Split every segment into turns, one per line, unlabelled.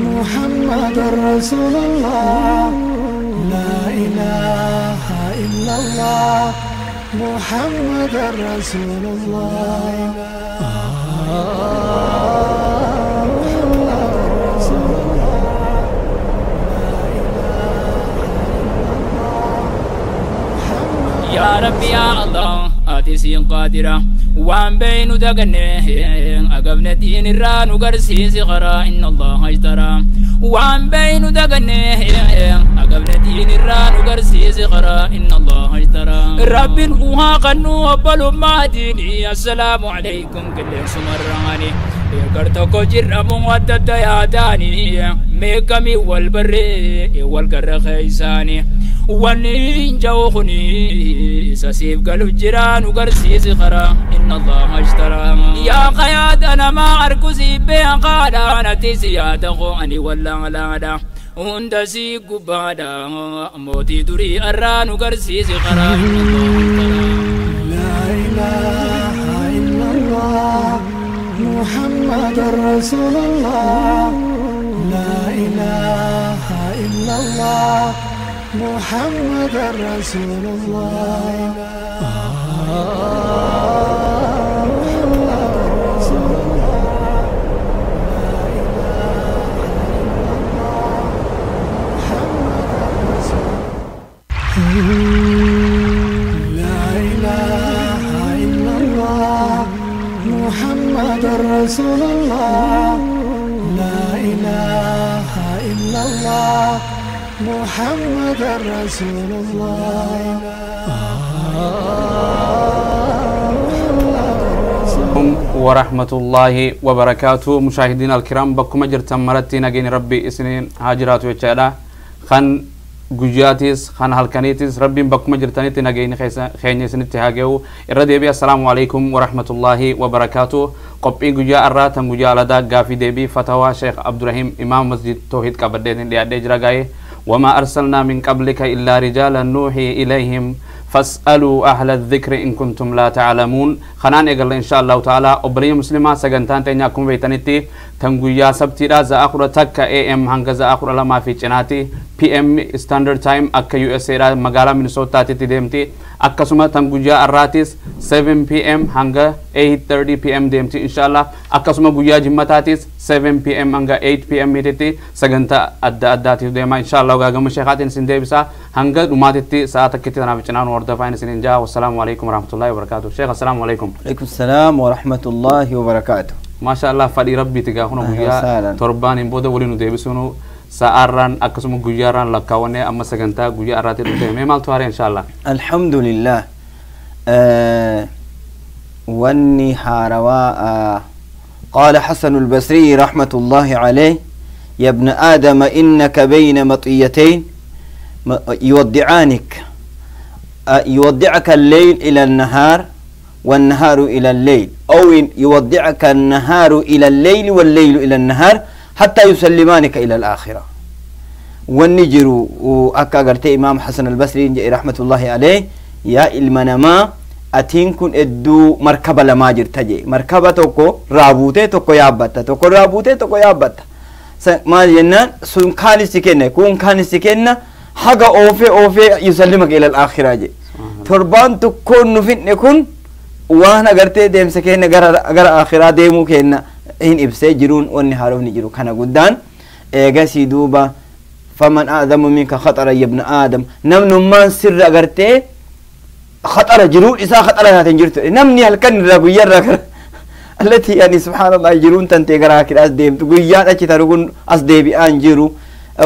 محمد رسول الله لا إله إلا الله محمد رسول الله.
يا ربي يا الله آتي قادرة وان بين دقنه أقبنا دين الران وقرسي صغرا إن الله اشترى وان بين دقنه أقبنا دين الران وقرسي صغرا إن الله اشترى رب أوها قنو وبلو ما ديني السلام عليكم كل سمراني يقرتكو جرم ودد يا داني ميكمي والبري والقر خيساني ونين جوخني سسيب قلب جيران وقرسي صغرا إن الله اشترى يا قياد أنا ما أركزي بين قادا أنا تسيادة أني ولا لا وندسي قبادا موتي دري أران وقرسي صغرا إن الله اشترى.
لا إله إلا الله محمد رسول الله لا إله إلا الله محمد رسول الله. لا إله إلا الله محمد رسول الله لا إله إلا الله محمد رسول الله.
ورحمة الله وبركاته. مشاهدينا الكرام بكم جرتم مرتي نجين ربي اسنين هاجرات وشادا خن guyyaatiis kan halkaniitis rabbiin bakkuma jirtanitti nageenyi keenya isinitti haa ga'u. Irra deebi'ee assalaamu alaikum warahmatullaahi wabarakaatu. Qophiin guyyaa irraa tan guyyaa aladaa gaafii deebii fatawaa Sheekh Abdurrahim Imaam Masjid Tawhid qabadheetiin dhiyaadhee jira gaa'e. وما أرسلنا من قبلك إلا رجالا نوحي إليهم فاسألوا أهل الذكر إن كنتم لا تعلمون. خنان إقل إن شاء الله تعالى أبري مسلمة سجنتان تنياكم بيتنتي تنقويا سبتي را زأخرة تك AM هنگ زأخرة لما في جناتي PM Standard Time أكا USA را مغالا مينيسوتا تي ديمتي akkasuma tan guyyaa arraatis 7 PM hanga 8:30 PM deemti inshallah. Akkasuma guyyaa jimmataatis 7 PM hanga 8 PM titti sagantaa adda addaatiif deema inshallah. Gaagama sheekaatiin isin deebisa hanga dhumaatitti sa'a takkitti tanaaf cinaan hordofaa isin jaa. Wassalaamu alaikum warahmatullahi wabarakaatuh. Sheekh assalaamu alaikum.
Alaikum salaam warahmatullahi wabarakaatuh.
Maasha Allah fadhii rabbiiti gaa kuna guyyaa torbaaniin booda waliin nu deebisuunu sa'aarraan akkasuma guyyaarraan lakkaawwannee amma sagantaa guyyaa arraatti dhufee mee maaltu haare inshallah.
Alhamdulillah. Wanni haarawaa قال حسن البصري رحمة الله عليه يا ابن آدم إنك بين مطيتين يودعانك يودعك الليل إلى النهار والنهار إلى الليل أو يودعك النهار إلى الليل والليل إلى النهار حتى يسلمانك إلى الآخرة. والنجر أكا قرتي إمام حسن البصري رحمة الله عليه يا المنما أتين كن إدو مركبة لما جرتجي مركبة توكو رابوتي توكو يابتا توكو رابوتي توكو يابتا ما جنان سن كان سكنة كون كان سكنة حاجة أوفي أوفي يسلمك إلى الآخرة جي تربان تكون نفين نكون وانا قرتي ديم سكنة غر آخرة ديمو كنا هن إبسي جرون والنهارون جرو كان قدان إيجاسي دوبا فمن أعظم منك خطر يا ابن آدم نمن ما سر قرتي خطر جرون إذا خطر هاتين جرت نمني هالكن رجويا رجل التي يعني سبحان الله جرون تنتي قراك الأسديم تقوليان أشي ترجون أسديبي أنجرو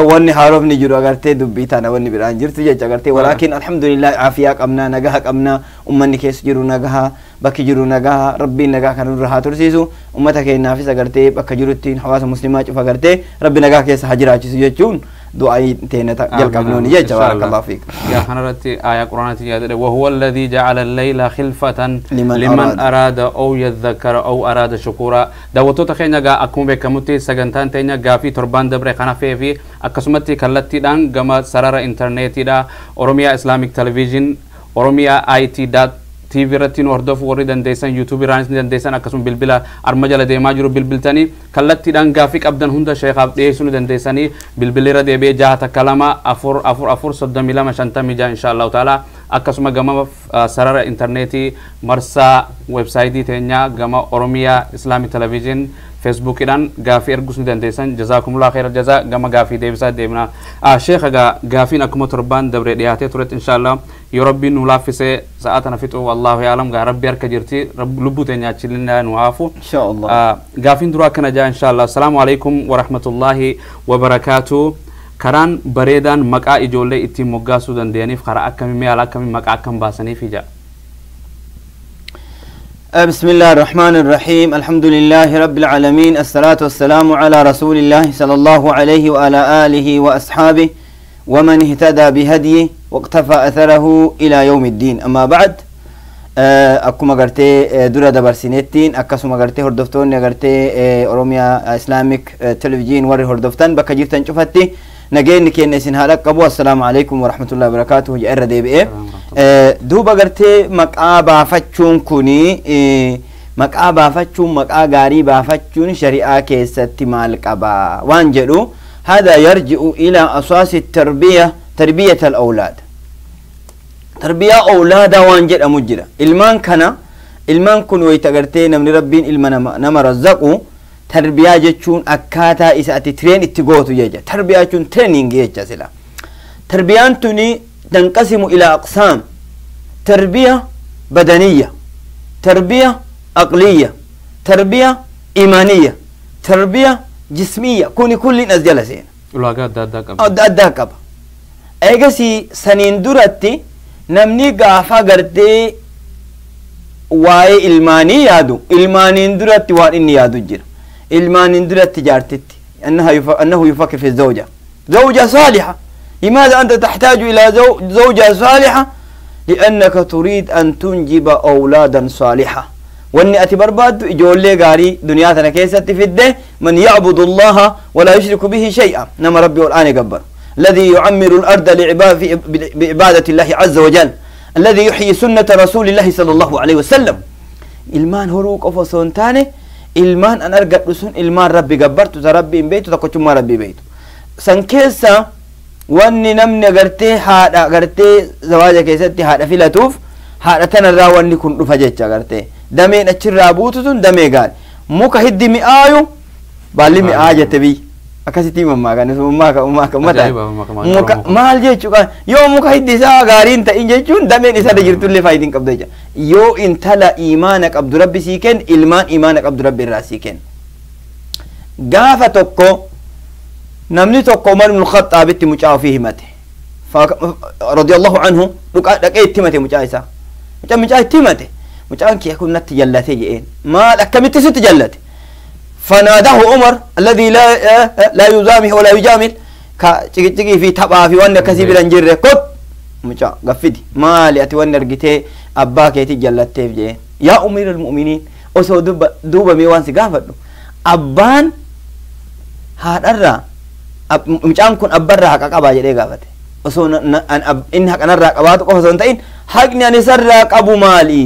والنهارون جرو قرتي دبيتنا والنبران جرت جت قرتي. ولكن الحمد لله عافياك أمنا نجاهك أمنا أمني كيس جرو نجاها بك جرو نجاها ربي نجاها كانوا رها ترسيسو أمتك النافس قرتي بك جرتين حواس مسلمات فقرتي ربي نجاها كيس هجرات سجون دعاء تينا جل قبلوني يا بارك الله فيك.
يا حنرتي آية قرآنية وهو الذي جعل الليل خلفة لمن أراد أو يذكر أو أراد شكورا. دعوتو تخينا جا أكون بكمتي سجنتان تينا جا في تربان دبر خنا في أكسمتي كلتي دان جما سرارة إنترنتي دا أوروميا إسلاميك تلفزيون أوروميا IT dot TV irratti nu hordofuu warri dandeessan YouTube irraanis ni dandeessan akkasuma bilbila arma jala deemaa jiru bilbiltanii kallattiidhaan gaafii qabdan hunda sheekaaf dhiyeessuu ni dandeessanii bilbilli irra deebi'ee 6 takka 2 4 4 4 32 56 insha Allahu ta'ala akkasuma gama sarara intarneetii marsaa websaayitii teenyaa gama Oromiyaa Islaamii Television Facebookidhaan gaafii erguus ni dandeessan jazaakumullah khayra jazaa gama gaafii deebisaa deemna sheekha gaafiin akkuma torbaan dabre dhiyaatee turetti insha Allah yoo rabbiin nu laaffisee sa'a tana fixu wallahu yaalam gaa rabbi harka jirti lubbuu teenya achillee nu haafu
insha Allah
gaafiin duraa akkana jaa insha Allah assalaamu alaikum warahmatullaahi wabarakaatu karaan bareedaan maqaa ijoollee ittiin moggaasuu danda'aniif karaa akkamii haala akkamii maqaa akkam baasaniif ija
بسم الله الرحمن الرحيم الحمد لله رب العالمين الصلاة والسلام على رسول الله صلى الله عليه وعلى آله وأصحابه ومن اهتدى بهديه واقتفى أثره إلى يوم الدين أما بعد akkuma gartee dura dabarsineettiin akkasuma gartee hordoftoonni gartee Oromiyaa Islamic Television warri hordoftan bakka jirtan cufatti nageenyi keenya isin haa dhaqqabu assalaamu alaikum warahmatullahi wabarakaatuhu jedha irra deebi'ee duuba gartee maqaa baafachuun kuni maqaa baafachuun maqaa gaarii baafachuun shari'aa keessatti maal qaba waan jedhu hada yarji'u ilaa asaasi tarbiya tarbiyat al-awlaad tarbiyaa awlaadaa waan jedhamu jira ilmaan kana ilmaan kun wayita gartee namni rabbiin ilma nama razzaqu tarbiyaa jechuun akkaataa isa ati tireen itti gootu jecha tarbiyaa jechuun training jecha sila tarbiyaan tuni tanqasimu ilaa aqsaam tarbiya badaniya tarbiya aqliya tarbiya imaaniya tarbiya jismiya kuni kulliin as jala seena
ulaagaa adda addaa qaba
adda addaa qaba eegasii saniin duratti namni gaafa gartee waa'ee ilmaanii yaadu ilmaaniin duratti waan inni yaadu jira ilmaaniin duratti jaartitti أنه يفكر في الزوجة زوجة صالحة لماذا أنت تحتاج إلى زوجة صالحة لأنك تريد أن تنجب أولادا صالحة وأني أتي برباد إجولي غاري دنياتنا كيست في الده من يعبد الله ولا يشرك به شيئا نما ربي والآن يقبر الذي يعمر الأرض بعبادة الله عز وجل الذي يحيي سنة رسول الله صلى الله عليه وسلم ilmaan horuu qofa osoo hin taane ilmaan an argadhu sun ilmaan rabbi gabbartu ta rabbi hin beektu tokkochummaa rabbi beektu san keessa wanni namni agartee haadha agartee zawaaja keessatti haadha filatuuf haadha tanarraa wanni kun dhufa jecha agartee dameen achirraa buutu sun damee gaari muka hiddi mi'aayu baalli mi'aa jette biyyi akkasitti mammaaka mammaaka mammaaka ummata muka maal jechuudha yoo muka hiddi isaa gaarii hin ta'in jechuun dameen isaa jirtullee faayidaa hin qabdu jecha yoo intala imaana qabdu rabbi sii kenn ilmaan imaana qabdu rabbi irraa sii kenn gaafa tokko namni tokko Umar ibn Khaxaabitti mucaa ofii himate radiyallahu anhu dhaqee itti himate mucaa isaa mucaa itti himate mucaan kiyya kun natti jallate jedheen maal akkamitti sitti jallate فناداه عمر الذي لا يزامه ولا يجامل كتشيكي في تبا في وانا كسي بلان جيره كت مچا غفدي مالي اتي وانا رغتي ابا كيتي جلتي جي يا امير المؤمنين osoo duuba mee waan si gaafadhu abbaan haadharraa mucaan kun abbarraa haqa qabaa jedhee gaafate osoo inni haqanarraa qabaatu qofa osoo hin ta'in haqni ani isarraa qabu maali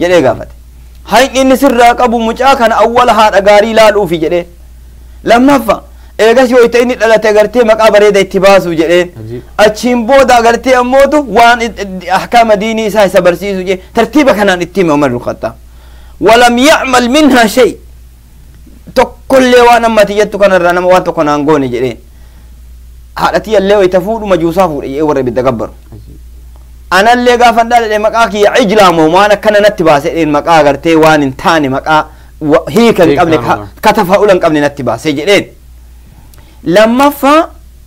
jedhee gaafate haqni inni sirraa qabu mucaa kana awwala haadha gaarii laaluufi jedhee lammaffaa eegas yoo itti inni dhalate agartee maqaa bareeda itti baasu jedhee achiin booda agartee ammootu waan ahkaama diinii isaa isa barsiisu jedhee tartiiba kanaan itti hime Umar ibn Khattaab ولم يعمل منها شيء tokkollee waan ammati jettu kanarraa nama waan tokko naan goone jedheen haadhatii illee wayita fuudhu majuusaa fuudhe jedhee warra ibidda gabbaru anallee gaafa dhaladhe maqaa kiyya cijlaamoo waan akkana natti baase jedheen maqaa agartee waan hin taane maqaa hiika hin qabne ka tafaa'ula hin qabne natti baase jedheen lammaffaa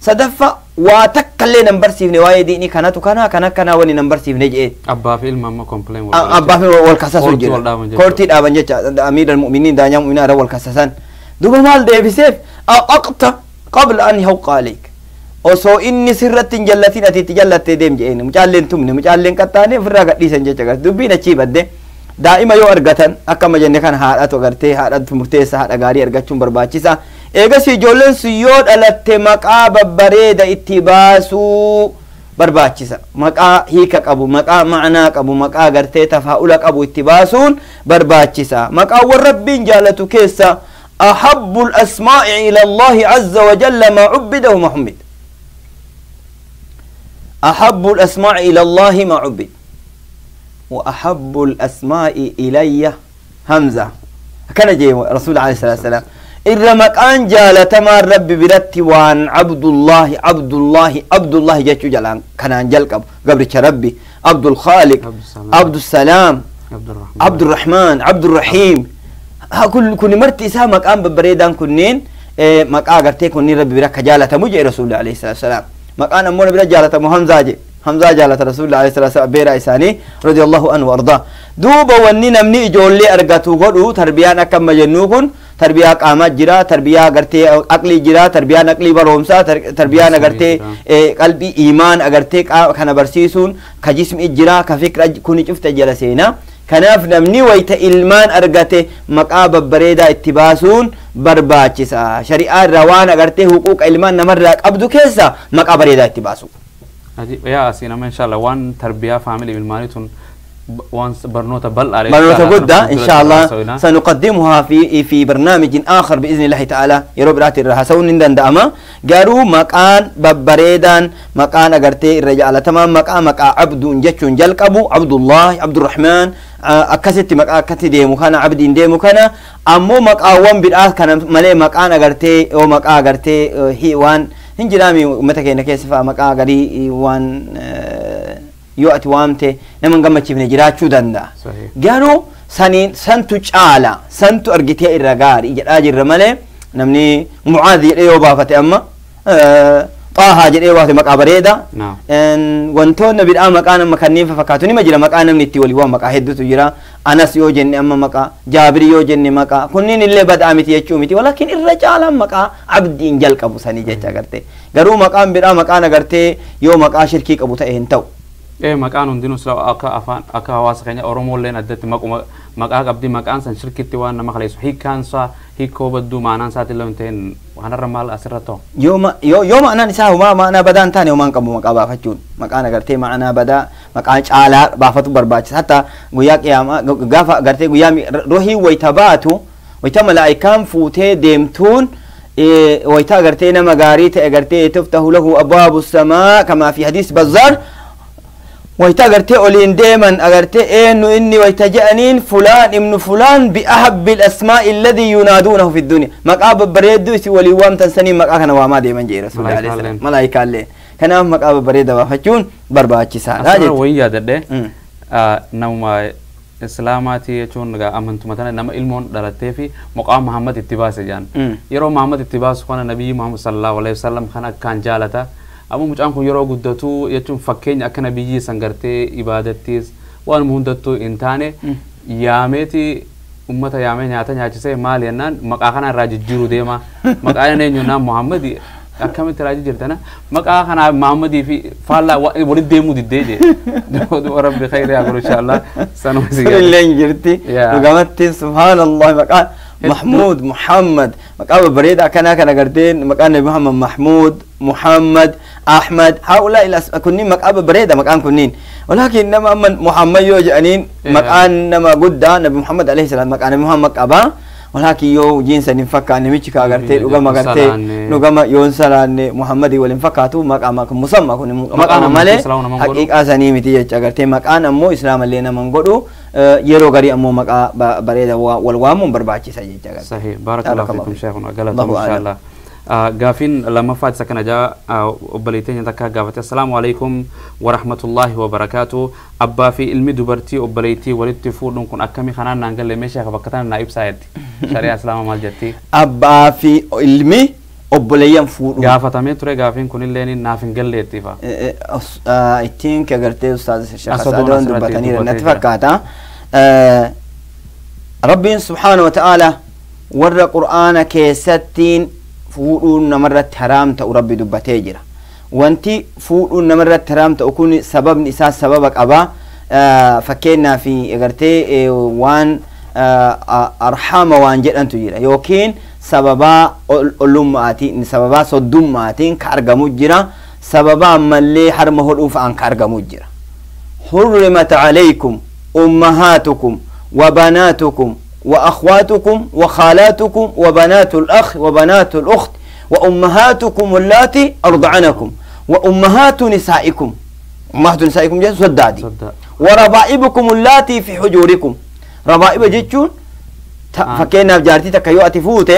sadaffaa waa takkallee nan barsiifne waa'ee diinii kanatu kana kana kana wani nan barsiifne jedheen
abbaa fi ilma amma complain
abbaa fi wal kasasu jira koortii dhaaban jecha amiira almu'miniin daanyaa mu'minaa irra wal kasasan duuba maal deebiseef aqaqta qabla an yahqa alayk osoo inni sirratti hin jallatin ati itti jallattee deem jedheen mucaalleen tumne mucaalleen qaxxaane ofirraa gadhiisan jecha garte dubbiin achii badde daa'ima yoo argatan akkama jenne kan haadhatu agartee haadhatu murteessa haadha gaarii argachuun barbaachisa eegas ijoolleen sun yoo dhalatte maqaa babbareeda itti baasuu barbaachisa maqaa hiika qabu maqaa ma'anaa qabu maqaa gartee tafaa'ula qabu itti baasuun barbaachisa maqaawwan rabbiin jaalatu keessa ahabbu al-asmaa'i ila Allahi azza wa jalla maa ubbida wa maa hummid ahabbu al-asmaa'i ila Allahi maa ubbid wa ahabbu al-asmaa'i ilayya hamza akkana jee rasuul alayhi salaatu wasalaam irra maqaan jaalatamaan rabbi biratti waan abdullahi abdullahi abdullahi jechuu jalaan kanaan jalqabu gabricha rabbi abdul khaaliq abdusalaam abdurrahmaan abdurrahiim kun marti isaa maqaan babbareedaan kunneen maqaa agartee kunniin rabbi bira akka jaalatamu jee rasuulli alayhi salaatu wasalaam maqaan ammoo bira jaalatamu hamzaa jee hamzaa jaalata rasuulli alayhi salaatu wasalaam beeraa isaanii radiyallahu anhu ardaa duuba wanni namni ijoollee argatu godhu tarbiyaan akka amma jennuu kun tarbiyaa qaamaa jira tarbiyaa agartee aqlii jira tarbiyaan aqlii baroomsaa tarbiyaan agartee qalbii iimaan agartee kana barsiisuun ka jismi jira ka fikra kuni cufta jala seenaa kanaaf namni wayta ilmaan argate maqaa babbareedaa itti baasuun barbaachisa shari'aa irraa waan agartee huquuqa ilmaan namarraa qabdu keessa maqaa bareedaa itti baasu.
Yaa asiin amma inshallah waan tarbiyaa faamilii ilmaanii tun برنوتا بل
برنوتا قدة إن شاء الله سنقدمها في برنامج آخر بإذن الله تعالى يروب راتي الرهاسون ندن دأما قالوا مكان ببريدان مكان أقرتي الرجال تمام مكان مكان عبد جتشون جلق أبو عبد الله عبد الرحمن أكست مكان أكست ديمو كان عبد ديمو كان أمو مكان وان بالآخ كان ملي مكان أقرتي أو مكان أقرتي هي وان هنجرامي متى كنا كيسفا مكان أقري وان yoo ati waamte nama hin gammachiifne jiraachuu danda'a. Garuu saniin santu caala santu argitee irra gaarii jedhaa jirra malee namni Mucaaz jedhee yoo baafate amma Xaahaa jedhee yoo baafate maqaa bareeda. Wantoonni bid'aa maqaa nama kanneen fakkaatu nima jira maqaa namni itti walii waan maqaa hedduutu jira. Anas yoo jenne amma maqaa Jaabir yoo jenne maqaa kunniin illee badaa miti jechuu miti walaakin irra caalaan maqaa abdiin jalqabu sanii jecha agartee. Garuu maqaan bid'aa maqaan agartee yoo maqaa shirkii qabu ta'e hin ta'u.
Maqaan hundinuu sila akka afaan akka hawaasa keenya Oromooleen addatti maqaa qabdi maqaan san shirkitti waan nama kaleessu hiikkaansaa hiikoo badduu maanaan isaati illee hin ta'in kanarra maal asirra ta'u.
Yoo ma'anaan isaa homaa ma'anaa badaa hin taane homaan qabu maqaa baafachuun maqaan agartee ma'anaa badaa maqaan caalaa baafatu barbaachisa hatta guyyaa qiyaamaa gaafa agartee guyyaa ruhii wayita baatu wayita malaa'ikaan fuutee deemtuun wayita agartee nama gaarii ta'e agartee tuftahu lahu abwaabu samaa kamaa fi hadiis bazzaar ويتا أغرتي أولين ديما أغرتي إنه إني ويتجأنين فلان ابن فلان بأحب الأسماء الذي ينادونه في الدنيا مقاب بريد ولي وام تنسني مقاب كان واما ديما جي رسول الله عليه السلام ملائكة اللي كان مقاب بريد وفتشون برباتشي ساعة
أصلا ويا ده نوما إسلاماتي يجون أمنتم مثلا نما علمون دلتي في مقام محمد اتباس جان يرو محمد اتباس خان النبي محمد صلى الله عليه وسلم خان كان جالته ammoo mucaan kun yeroo guddatu jechuun fakkeenya akka nabiyyi san gartee ibaadattis waan hundattuu hin taane yaameeti ummata yaamee nyaata nyaachisee maal jennaan maqaa kana irraa jijjiiruu deema maqaa inni eenyu Muhammad akkamitti irraa jijjiirtana maqaa kana Muhammadii fi faallaa walitti deemuu diddee jee rabbi khayri haa godhu inshallah sanuma si
illee hin jirti dhugamatti subhaanallah maqaa محمود محمد مقام بريدة كان كان قردين مقام نبي محمد محمود محمد أحمد هؤلاء كنين مقام بريدة مقام كنين ولكن نما من محمد يوجأنين مقام نما قد نبي محمد عليه السلام مقام نبي محمد أبا ولكن يو جنس نفكا نمشي كأغرتي لغما غرتي لغما يونسلان محمد ولنفكاتو مقام مسمى كن مقام ماله حقيقة سني متي أغرتي مقام أمو إسلام اللي نما نقولو yeroo garii ammoo maqaa bareeda wal waamuun barbaachisa jecha.
Sahih. Barakallahu fiikum sheekhuna galatoom inshallah. Gaafiin lammaffaa isa kana jaa obboleettiin takka gaafate assalaamu alaikum warahmatullaahi wabarakaatu abbaa fi ilmi dubartii obboleettii walitti fuudhuun kun akkamii kanaan naan galle mee sheekha bakka tana naa ibsaa jetti shari'aa islaamaa maal jetti.
Abbaa fi ilmi obboleeyyan fuudhu.
Gaafatamee ture gaafiin kunillee naaf hin galleetti fa.
Ittiin agartee ustaaz Sheekh Asadoon dubbataniiru natti fakkaata. Rabbiin subhaanahu wa ta'ala warra qur'aana keessattiin fuudhuun namarratti haraam ta'u rabbi dubbatee jira. Wanti fuudhuun namarratti haraam ta'u kun sababni isaa sababa qaba. Fakkeenyaaf agartee waan arhama waan jedhantu jira yookiin sababaa ollummaatiin sababaa soddummaatiin ka argamu jira. Sababa ammallee harma hodhuuf an ka argamu jira. Hurrimat alaykum ummahatukum wa banaatukum wa akhwaatukum wa khaalatukum wa banaatul akh wa banaatul ukht wa ummahatukum allati arda'anakum wa ummahatu nisaa'ikum. Ummahatu nisaa'ikum jechuun soddaadi. Wa rabaa'ibukum allati fi hujurikum. Rabaa'iba jechuun fakkeenyaaf jaartii takka yoo ati fuute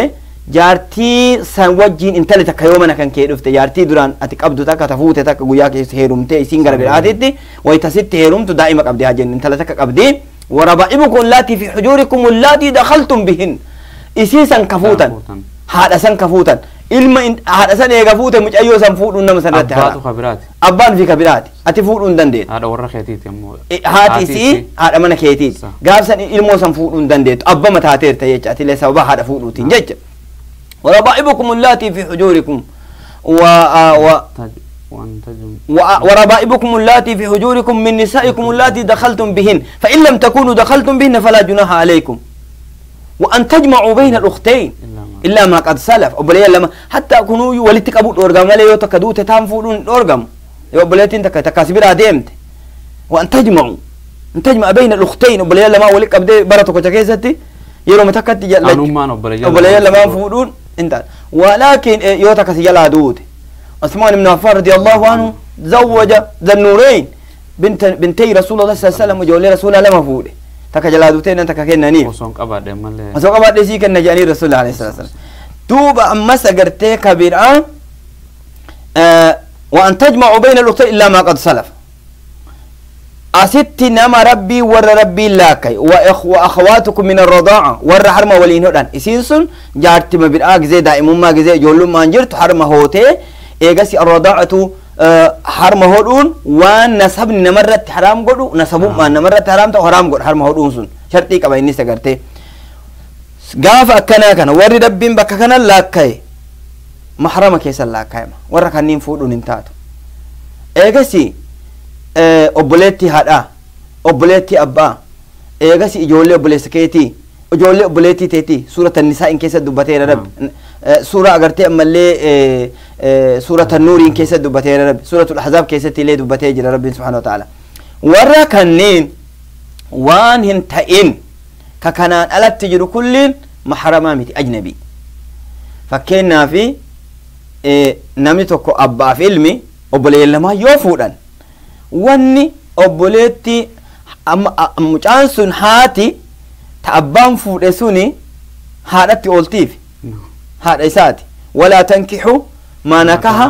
jaartii san wajjiin intalli takka yoo mana kan kee dhufte jaartii duraan ati qabdu takka ta fuute takka guyyaa keessa heerumtee isiin gara biraatitti wayita sitti heerumtu daa'ima qabdi haa jennu intala takka qabdi. Wa rabaa'ibukum allati fi hujurikum allati dakhaltum bihin. Isii san kafuutan haadha san kafuutan ilma haadha san eega fuute mucayyoo san fuudhuun nama sanirratti
Abbaatu kabiraati.
Abbaan fi kabiraati ati fuudhuu hin dandeettu.
Haadha warra keetiiti ammoo.
Haati isii haadha mana keetiiti. Gaaf san ilmoo san fuudhuu hin dandeettu abbama taateerta jecha ati illee sababa haadha fuudhuutiin jecha. وربائبكم اللاتي في حجوركم وربائبكم اللاتي في حجوركم من نسائكم اللاتي دخلتم بهن فإن لم تكونوا دخلتم بهن فلا جناح عليكم وأن تجمعوا بين الأختين إلا ما قد سلف. أبلي لما حتى كنوا ولتك أبو الأرقام لا يتكدو تتام فولون الأرقام أبليتين تكاسبير أديمت. وأن تجمعوا أن تجمع بين الأختين أبلي لما ولك أبدي برتك وتكيستي يرو متكت أبلي لما فولون انت. ولكن يوتك سجل دود. عثمان بن عفان رضي الله عنه زوج ذا النورين بنتي رسول الله صلى الله عليه وسلم وجولي رسول الله لما فوله تكجل دوتين تككنني
وصون قباد مال
وصون قباد سي كن جاني رسول الله عليه الصلاه والسلام. دوب اما سغرتي كبيرا وان تجمعوا بين الاختين الا ما قد سلف. أستي نما ربي ور ربي لاكي وأخواتكم من الرضاعة ور حرمة ولين هدان إسينسون جارتي ما بالآك زي دائما ما زي جولو ما انجرت حرمة هوتي إيجاسي الرضاعة حرمة هدون وان نسبني نمرت حرام قدو نسبو ما نمرت حرام تو حرام قد حرمة هدون سن شرطي كما إني سكرتي قاف أكنا كان ور ربي بك كان لاكي محرمة كيس لاكي ور كانين فودون انتاتو إيجاسي obboleettii haadhaa obboleettii abbaa eegasi ijoollee obboleessa keetii ijoollee obboleettii teetii suurata nisaa'in keessa dubbateera rabbi suura agartee ammallee suurata nuuriin keessa dubbateera rabbi suuratul ahzaab keessatti illee dubbatee jira rabbiin subhaanahu wa ta'ala. Warra kanneen waan hin ta'in ka kanaan alatti jiru kulliin mahramaa miti ajnabii. Fakkeenyaaf namni tokko abbaa fi ilmi obboleeyyan lamaa yoo fuudhan wanni obboleetti mucaan sun haati ta abbaan fuudhe suni haadhatti ooltiif haadha isaati. Walaa tankixu maa nakaha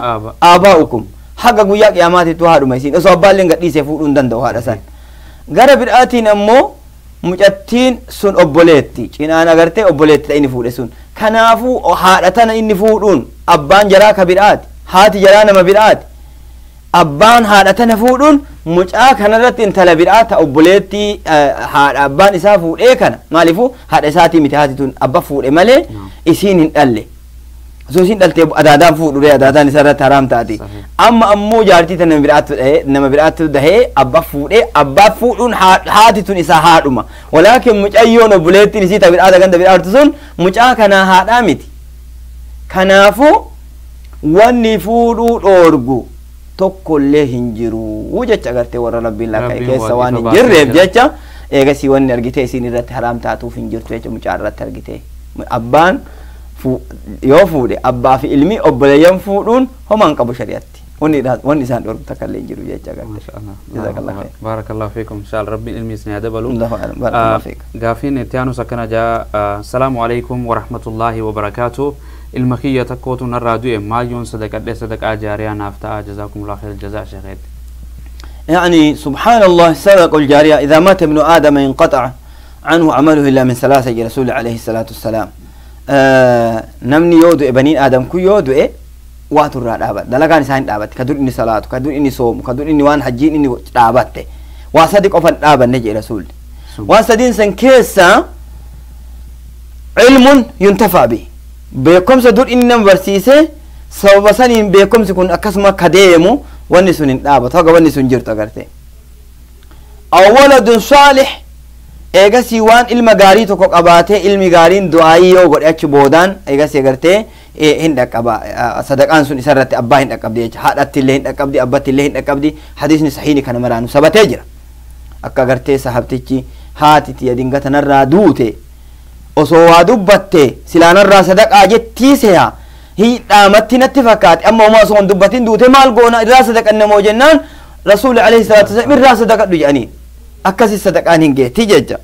aabaa'ukum haga guyyaa qiyaamaatittu haadhuma isiin osoo abbaalleen gadhiisee fuudhuu hin danda'u haadha san. Gara biraatiin ammoo mucattiin sun obboleetti cinaan agartee obboleetti ta inni fuudhe sun. Kanaafuu haadha tana inni fuudhuun abbaan jaraa ka biraati haati jaraa nama biraati. Abbaan haadha tana fuudhuun mucaa kanarratti intala biraa ta obboleettii haadha abbaan isaa fuudhee kana maaliifuu haadha isaatii miti haati tun abba fuudhe malee isiin hin dhalle. Osoo isiin dhaltee adaadaan fuudhure adaadaan isarratti haraam taati. Amma ammoo jaartii tana nama biraatti dahee abba fuudhee abbaa fuudhuun haati tun isaa haadhuma. Walaakin mucayyoon obboleettiin isii ta biraa ganda biraartu sun mucaa kanaa haadhaa miti. Kanaafuu wanni fuudhuu dhoorgu tokkollee hin jiru jecha agartee warra rabbiin lakka'e keessa waan hin jirreef jecha eegasii wanni argitee isiin irratti haraam taatuuf hin jirtu jecha mucaa irratti argitee abbaan yoo fuudhe abbaa fi ilmi obboleeyyan fuudhuun homaa hin qabu shari'atti wanni isaan dhorku takka illee hin jiru jecha agartee. Jazakallah khair.
Barakallahu fiikum inshallah rabbiin ilmi isin haa dabalu.
Barakallahu fiik.
Gaafiin itti aanus akkana jaa assalaamu alaikum warahmatullaahi wabarakaatuh. Ilma kiyya tokkootu narraa du'e maal yoon sadaqadhe sadaqaa jaariyaa naaf ta'a jazakumullahu khairal jazaa sheekheet.
يعني سبحان الله الصدقة الجارية إذا مات ابن آدم انقطع عنه عمله إلا من ثلاثة رسول عليه الصلاة والسلام. نمني يودو بنين آدم كو يودو إيه واتو الرا دابت دلقان ساين دابت كدور إني صلاة كدور إني صوم كدور إني وان حجين إني دابت وصدق أفن دابت نجي رسول وصدين سن كيسا علم ينتفع به beekumsa dur inni nama barsiise sababa saniin beekumsi kun akkasuma akka deemu wanni sun hin dhaabatu haga wanni sun jirtu agarte. Aw waladun saalih Eegasii waan ilma gaarii tokko qabaatee ilmi gaariin du'aayii yoo godhe achi boodaan eegasii agartee hin dhaqqaba sadaqaan sun isarratti abbaa hin dhaqqabdi jecha haadhatti illee hin dhaqqabdi abbatti illee hin dhaqqabdi hadiisni sahiini kana maraanu sabatee jira akka agartee sahabtichi haati tiyya dingata narraa duute osoo waa dubbatte silaanarraa sadaqaa jettii seha hidhaamatti natti fakkaate amma homaa osoo hin dubbatin duute maal goona irraa sadaqanna moo jennaan rasuulli alayhi salaatu wasalaam irraa sadaqadhu jedhanii akkasi sadaqaan hin geetti jecha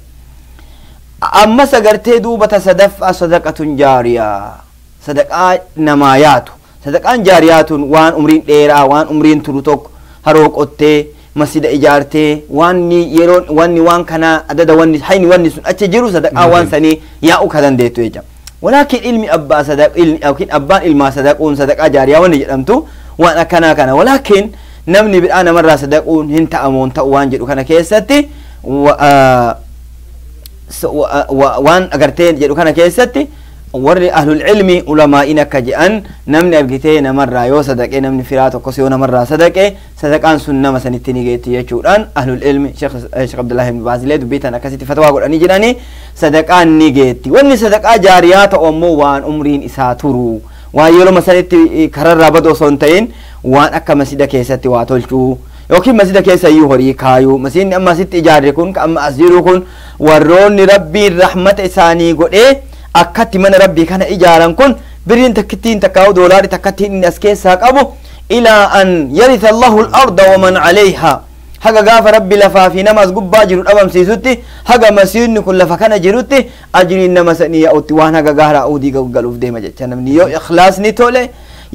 ammas agartee duuba ta sadaffaa sadaqatun jaariyaa sadaqaa namaa yaatu sadaqaan jaariyaatun waan umriin dheeraa waan umriin turu tokko haroo qottee masjida ijaartee wanni yeroon wanni waan kana adada wanni hayni wanni sun achi jiru sadaqaa waan sanii yaa'u ka dandeettu jecha walaakin ilmi abbaa sadaq ilmi yookiin abbaan ilmaa sadaquun sadaqaa jaariyaa wanni jedhamtu waan akkanaa kana walaakin namni bidhaa namarraa sadaquun hin ta'amoon ta'u waan jedhu kana keessatti waan agartee jedhu kana keessatti warri ahlul ilmi ulamaa'in akka je'an namni argitee namarraa yoo sadaqe namni firaa tokkos yoo namarraa sadaqe sadaqaan sun nama sanitti ni geetti jechuudhaan ahlul ilmi Sheekh Abdullahi ibn Baaz illee dubbii tan akkasitti fatwaa godhanii jedhanii sadaqaan ni geetti wanni sadaqaa jaariyaa ta'u ammoo waan umriin isaa turu waan yeroo sanitti kararraa badu osoo hin ta'in waan akka masjida keessatti waa tolchuu yookiin masjida keessa iyyuu horii kaayuu masjidni amma asitti ijaarre kun ka amma as jiru kun warroonni rabbiin rahmata isaanii godhee akkatti mana rabbii kana ijaaran kun birriin takkittiin takkaa'u doolaarri takkattiin inni as keessaa qabu ilaa an yaritha allahu al-arda waman calayhaa haga gaafa rabbi lafaa fi nama as gubbaa jiru dhabamsiisutti haga masiihni kun lafa kana jirutti ajriin nama sanii yaa'utti waan haga gaara udii galuuf deema jecha namni yoo ikhlaasni tole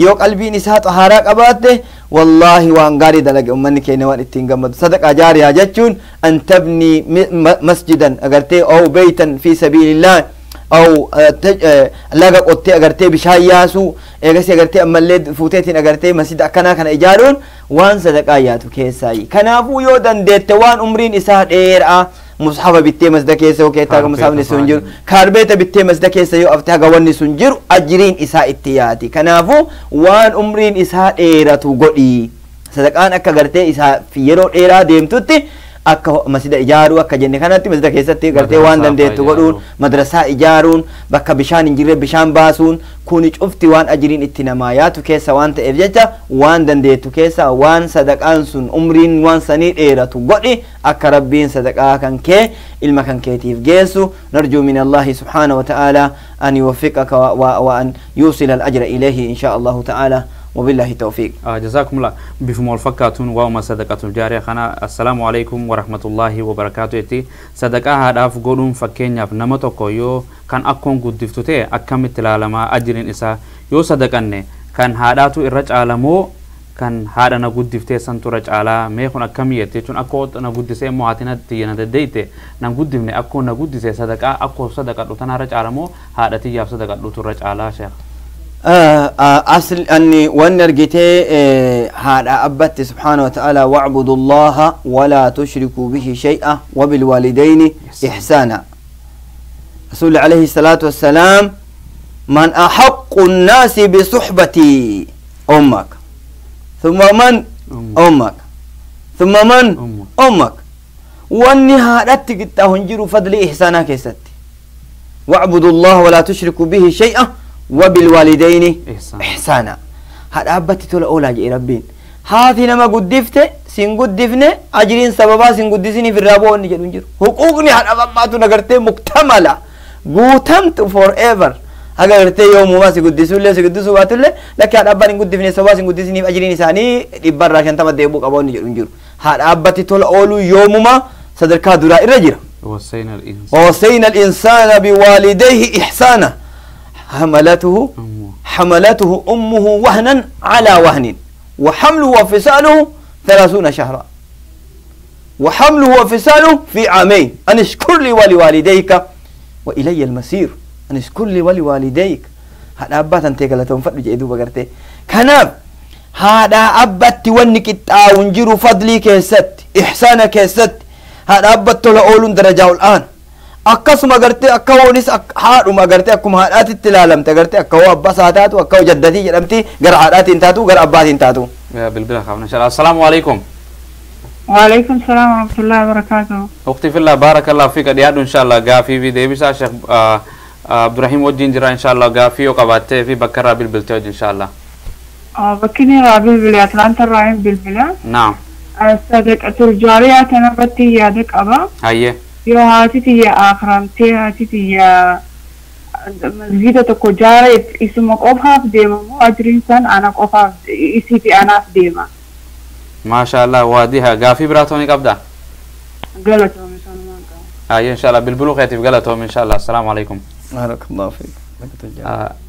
yoo qalbiin isaa xahaaraa qabaatte wallaahi waan gaarii dalage ummanni keenya waan ittiin gammadu sadaqaa jaariyaa jechuun an tabnii masjidan agartee aw beytan fi sabiilillah aw laga qottee agartee bishaan yaasuu eegasii agartee ammallee fuuteetiin agartee masjida akkanaa kana ijaaruun waan sadaqaa yaatu keessaayi kanaafuu yoo dandeette waan umriin isaa dheeraa mushafa bittee masjida keessa yoo keettaa haga mushaafni sun jiru kaarbeeta bittee masjida keessa yoo afte haga wanni sun jiru ajriin isaa itti yaati kanaafuu waan umriin isaa dheeratu godhi sadaqaan akka gartee isaa yeroo dheeraa deemtutti akka masjida ijaaruu akka jenne kanatti masjida keessatti gartee waan dandeettu godhuun madrasaa ijaaruun bakka bishaan hin jirre bishaan baasuun kuni cufti waan ajriin itti namaa yaatu keessa waan ta'eef jecha waan dandeettu keessa waan sadaqaan sun umriin waan sanii dheeratu godhi akka rabbiin sadaqaa kan kee ilma kan keetiif geessu narjuu min allahi subhaana wa ta'ala an yuwaffiqaka wa an yusila al-ajra ilayhi insha allahu ta'ala وبالله التوفيق.
جزاكم الله بفم الفكاتون وما صدقة الجارية خنا السلام عليكم ورحمة الله وبركاته تي صدقة هذا فقولون فكين يف نمتو كيو كان أكون قد دفتته أكمل تلالما أجرين إسا يو صدقني كان هذا تو إرج عالمو كان هذا نقود دفته سنتورج على ما يكون أكمية تون أكو نقود دسه معتنا تيجي نديته نقود دفني أكو نقود دسه صدقة أكو صدقة لو تنارج عالمو هذا تيجي صدقة لو ترج على شيخ.
أصل أني ونرجتي هذا أبت سبحانه وتعالى واعبدوا الله ولا تشركوا به شيئا وبالوالدين إحسانا. رسول عليه الصلاة والسلام من أحق الناس بصحبتي أمك ثم من أمك ثم من أمك والنهاية تهنجر فضل إحسانا كيست واعبدوا الله ولا تشركوا به شيئا وبالوالدين إحسانا. هذا أبتي تقول أولا جي ربين هذه نما قدفت سين قدفني أجرين سببا سين قدسني في الرابو نجر نجر حقوقني هذا أبتي نقرتي مكتملة قوتمت forever أقرتي يوم ما سيقدسوا لي سيقدسوا باتوا لي لكن هذا أبتي قدفني سببا سين قدسني في أجرين إساني إبرا عشان تمد يبوك أبو نجر نجر هذا أبتي تقول أولو يوم ما صدر كادورا الرجل ووصينا الإنسان بوالديه إحسانا حملته أمه وهنا على وهن وحمله وفصاله 30 شهرا وحمله وفصاله في عامين أن اشكر لي ولوالديك وإلي المصير أن اشكر لي ولوالديك هذا أبا تنتيك لتهم فضل جئدو بقرتي كناب هذا أبا تونك التاونجر فضلي كيست إحسانك كيست هذا أبا تلأولون درجة الآن akkasuma gartee akka hoonis haadhuma gartee akkuma haadhaatitti ilaalamte gartee akka hoo abbaa isaa taatu akka hoo jaddatii jedhamti gara haadhaatiin taatu gara abbaatiin taatu.
Bilbila kaafna inshallah. Assalaamu alaikum.
وعليكم السلام ورحمة الله وبركاته.
أختي في الله بارك الله فيك ديادو إن شاء الله غافي في ديبسا شيخ عبد الرحيم وجين جرا إن شاء الله غافي وقباتي في بكرة بالبلتوج إن شاء الله.
بكني رابل بلا أتلانتا رايم بالبلا.
نعم.
صدقة الجارية تنبتي يا دك أبا.
هيا.
يو هاتي يا آخرمتي هاتي يا مسجد تكجارة اسمك أبها في ديما مو أجرين سن أنا أبها إسيتي أنا في ديما.
ما شاء الله واديها غافي براتوني قبدا.
غلطهم
أي إن شاء الله بالبلوغ يتف غلطهم إن شاء الله. السلام عليكم.
بارك الله فيك.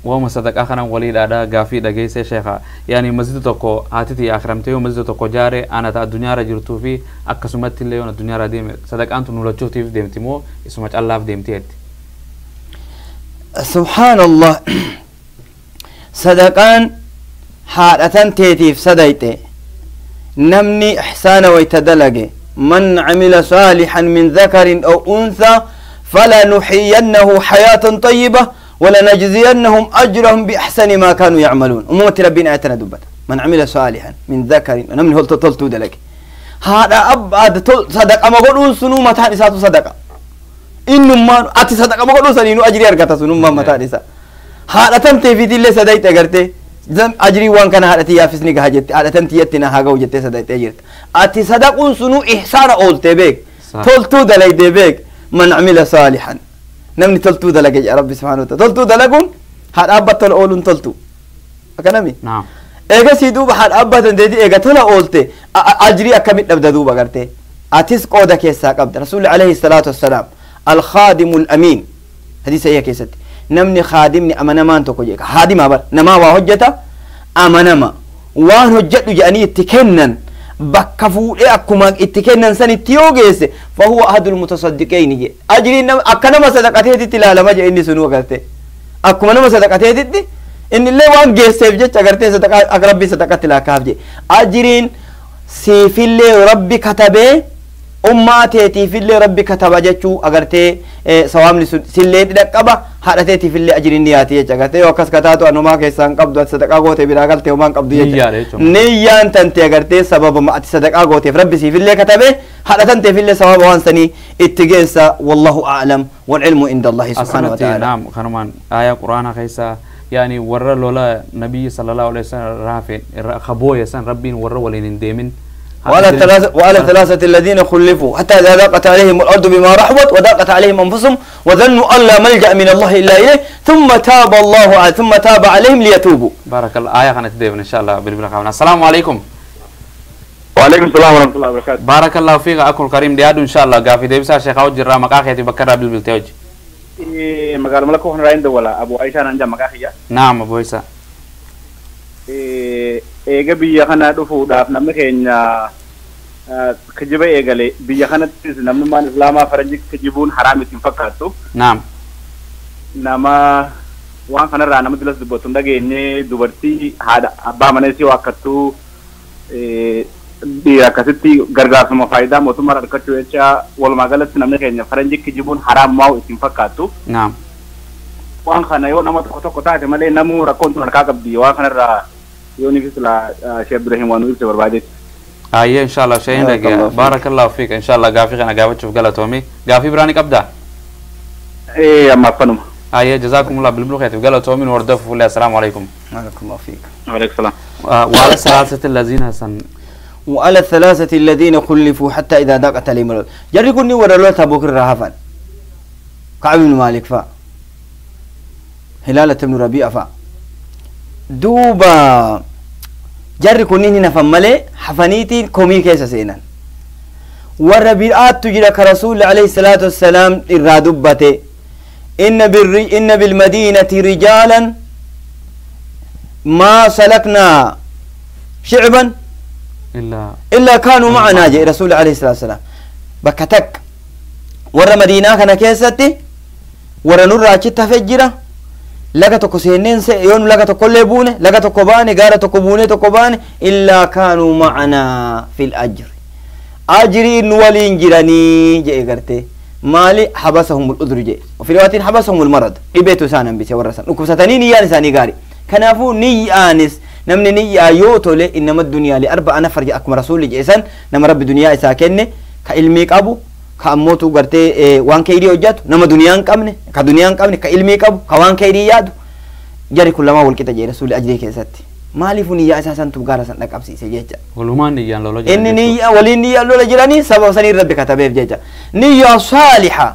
وما صدق آخرا وليد أدا غافي دقيسة شيخا يعني مسجد تكو هاتتي آخرمتي ومسجد تكو جاري أنا تا الدنيا رجرتو في أكسمت اللي يون الدنيا رديم صدق أنتم نولدتو في ديمتي مو اسمك الله في ديمتي.
سبحان الله. صدقان حالة تيتيف صديتي نمني إحسان ويتدلق من عمل صالحا من ذكر أو أنثى فلنحيينه حياة طيبة ولنجزينهم أجرهم بأحسن ما كانوا يعملون. أمة ربنا آتنا دبت من عمل صالحا من ذكر نمني هل تطلتو دلك هذا أبعد صدق أما قولون سنو ما تحدث صدقة إنما أتي صدقة ما قولون سنينو أجري أركتا سنو ما تحدث هذا تنتي في دي سديت أجرتي زم أجري وان كان هذا تيافسني كهجت هذا تنتيتنا هاجو جت سديت أجرت أتي صدقون سنو إحسان أولت بك تلتو دلك بك من عمل صالحا نمني تلتو دلك يا ربي سبحانه وتعالى تلتو دلكون هاد أبا تل أولون تلتو أكنامي
نعم
إيجا سيدو هاد أبا تندي إيجا تلا أولت أجري أكمل نبدأ دوبا قرتي أتيس قودة كيسا قبل رسول عليه الصلاة والسلام الخادم الأمين حديث إيه كيست نمني خادمني أمانة ما أنتو كوجيك خادم أبر نما وهجته أمانة ما وان هجته يعني اتكنن بكفو إيه أكما اتكنن سن تيوجيس فهو أحد المتصدقين جي أجري نم أكنا ما صدقته تلا لما جي إني سنو قرته أكما نما صدقته تدي إن الله وان جيس سيفجت أقرته صدقة أقرب صدقة تلا كاف جي أجرين سيف الله ربي كتبه أماتي في اللي ربي كتب جتشو أجرتي سوام سلة دقبة حرتي في اللي أجر نياتي أجرتي وكاس كتاتو أنو ما كيسان قبض صدقة قوتي براقلتي وما قبض نيان تنتي أجرتي سبب ما صدقة قوتي ربي في اللي كتبه حرتي في اللي سبب وانسني اتجنسا والله أعلم والعلم عند الله سبحانه وتعالى.
نعم خرمان آية قرآن خيسا يعني ورا لولا نبي صلى الله عليه وسلم رافع خبوه سن ربي ورا ولين ديمن
وعلى الثلاثة الذين خلفوا حتى إذا ضاقت عليهم الأرض بما رحبت وضاقت عليهم أنفسهم وظنوا أن لا ملجأ من الله إلا إليه ثم تاب الله ثم تاب عليهم ليتوبوا.
بارك الله. آية خانت ديفن إن شاء الله بالبركة. السلام عليكم.
وعليكم السلام ورحمة الله وبركاته.
بارك الله فيك أكل كريم ديادو إن شاء الله قافي ديبسا شيخ أوجي الرامق أخي بكرة بالبلتوج.
إيه مقال ملكو هنا راين دولا أبو عيسى نانجا مقاخية.
نعم أبو عيسى.
إيه eega biyya kana dhufuudhaaf namni keenya kijiba eegale biyya kanattis namnummaan islaamaa faranjii kijibuun haraam ittiin fakkaattu.
Naam.
Nama waan kanarraa nama dilas dubbatu hin dhageenye dubartii haadha abbaa mana isii waakkattuu dhiira akkasitti gargaarsuma faayidaa mootummaa argachuu jecha walumaa galatti namni keenya faranjii kijibuun haraam maa'u ittiin fakkaattu.
Naam.
Waan kana yoo nama tokko tokko taate malee namuu rakkoon tun harkaa qabdi waan kanarraa يوني في سلا شيخ إبراهيم وانو يبتبر بعدين.
أيه إن شاء الله شيء لك بارك الله فيك إن شاء الله قافي أنا قافي تشوف قالتومي قافي براني قبدا.
إيه أما فنم.
أيه جزاكم الله بالبلوغ يا قالتومي وردف الله. السلام عليكم.
بارك الله فيك.
وعليكم السلام.
وعلى الثلاثة الذين سن
وعلى الثلاثة الذين خلفوا حتى إذا ضاقت عليهم الأرض. جري ورا لوتا بكر رهفا. كعب بن مالك فا. هلالة بن ربيعة فا. دوبا جري كونين هنا فمالي حفنيتي كومي كيسا سينان والربيعات تجرى كرسول عليه الصلاة والسلام الرادبته إن بالمدينة رجالا ما سلكنا شعبا إلا كانوا معنا جاء رسول عليه الصلاة والسلام بكتك ورا مدينة كان كيستي ورا نور تفجره لقى تكسينين يوم لقى تكل بونه لقى تكباني قارة تكبونه تكباني إلا كانوا معنا في الأجر أجري نولين جيراني جاي قرتي مالي حبسهم الأدر جاي وفي رواية حبسهم المرض إبيتو سانا بيسي ورسان وكبستني نيان ساني قاري كنافو نيانس Namni niyyaa yoo tole innama duniyaa li arba'a nafar akkuma rasuulli jedhe nama rabbi duniyaa isaa kenne ka ilmii qabu ka ammootu gartee waan kayrii hojjatu nama duniyaa hin qabne ka duniyaa hin qabne ka ilmii qabu ka waan kayrii yaadu jari kun lamaa walqixa jedhe rasuulli ajrii keessatti. Maaliif niyyaa isaa santu gaara san dhaqqabsiise jecha.
Walumaan niyyaan lola jiran.
Inni niyyaa waliin niyyaan lola jiranii sababa sanii rabbi katabeef jecha. Niyyaa saaliha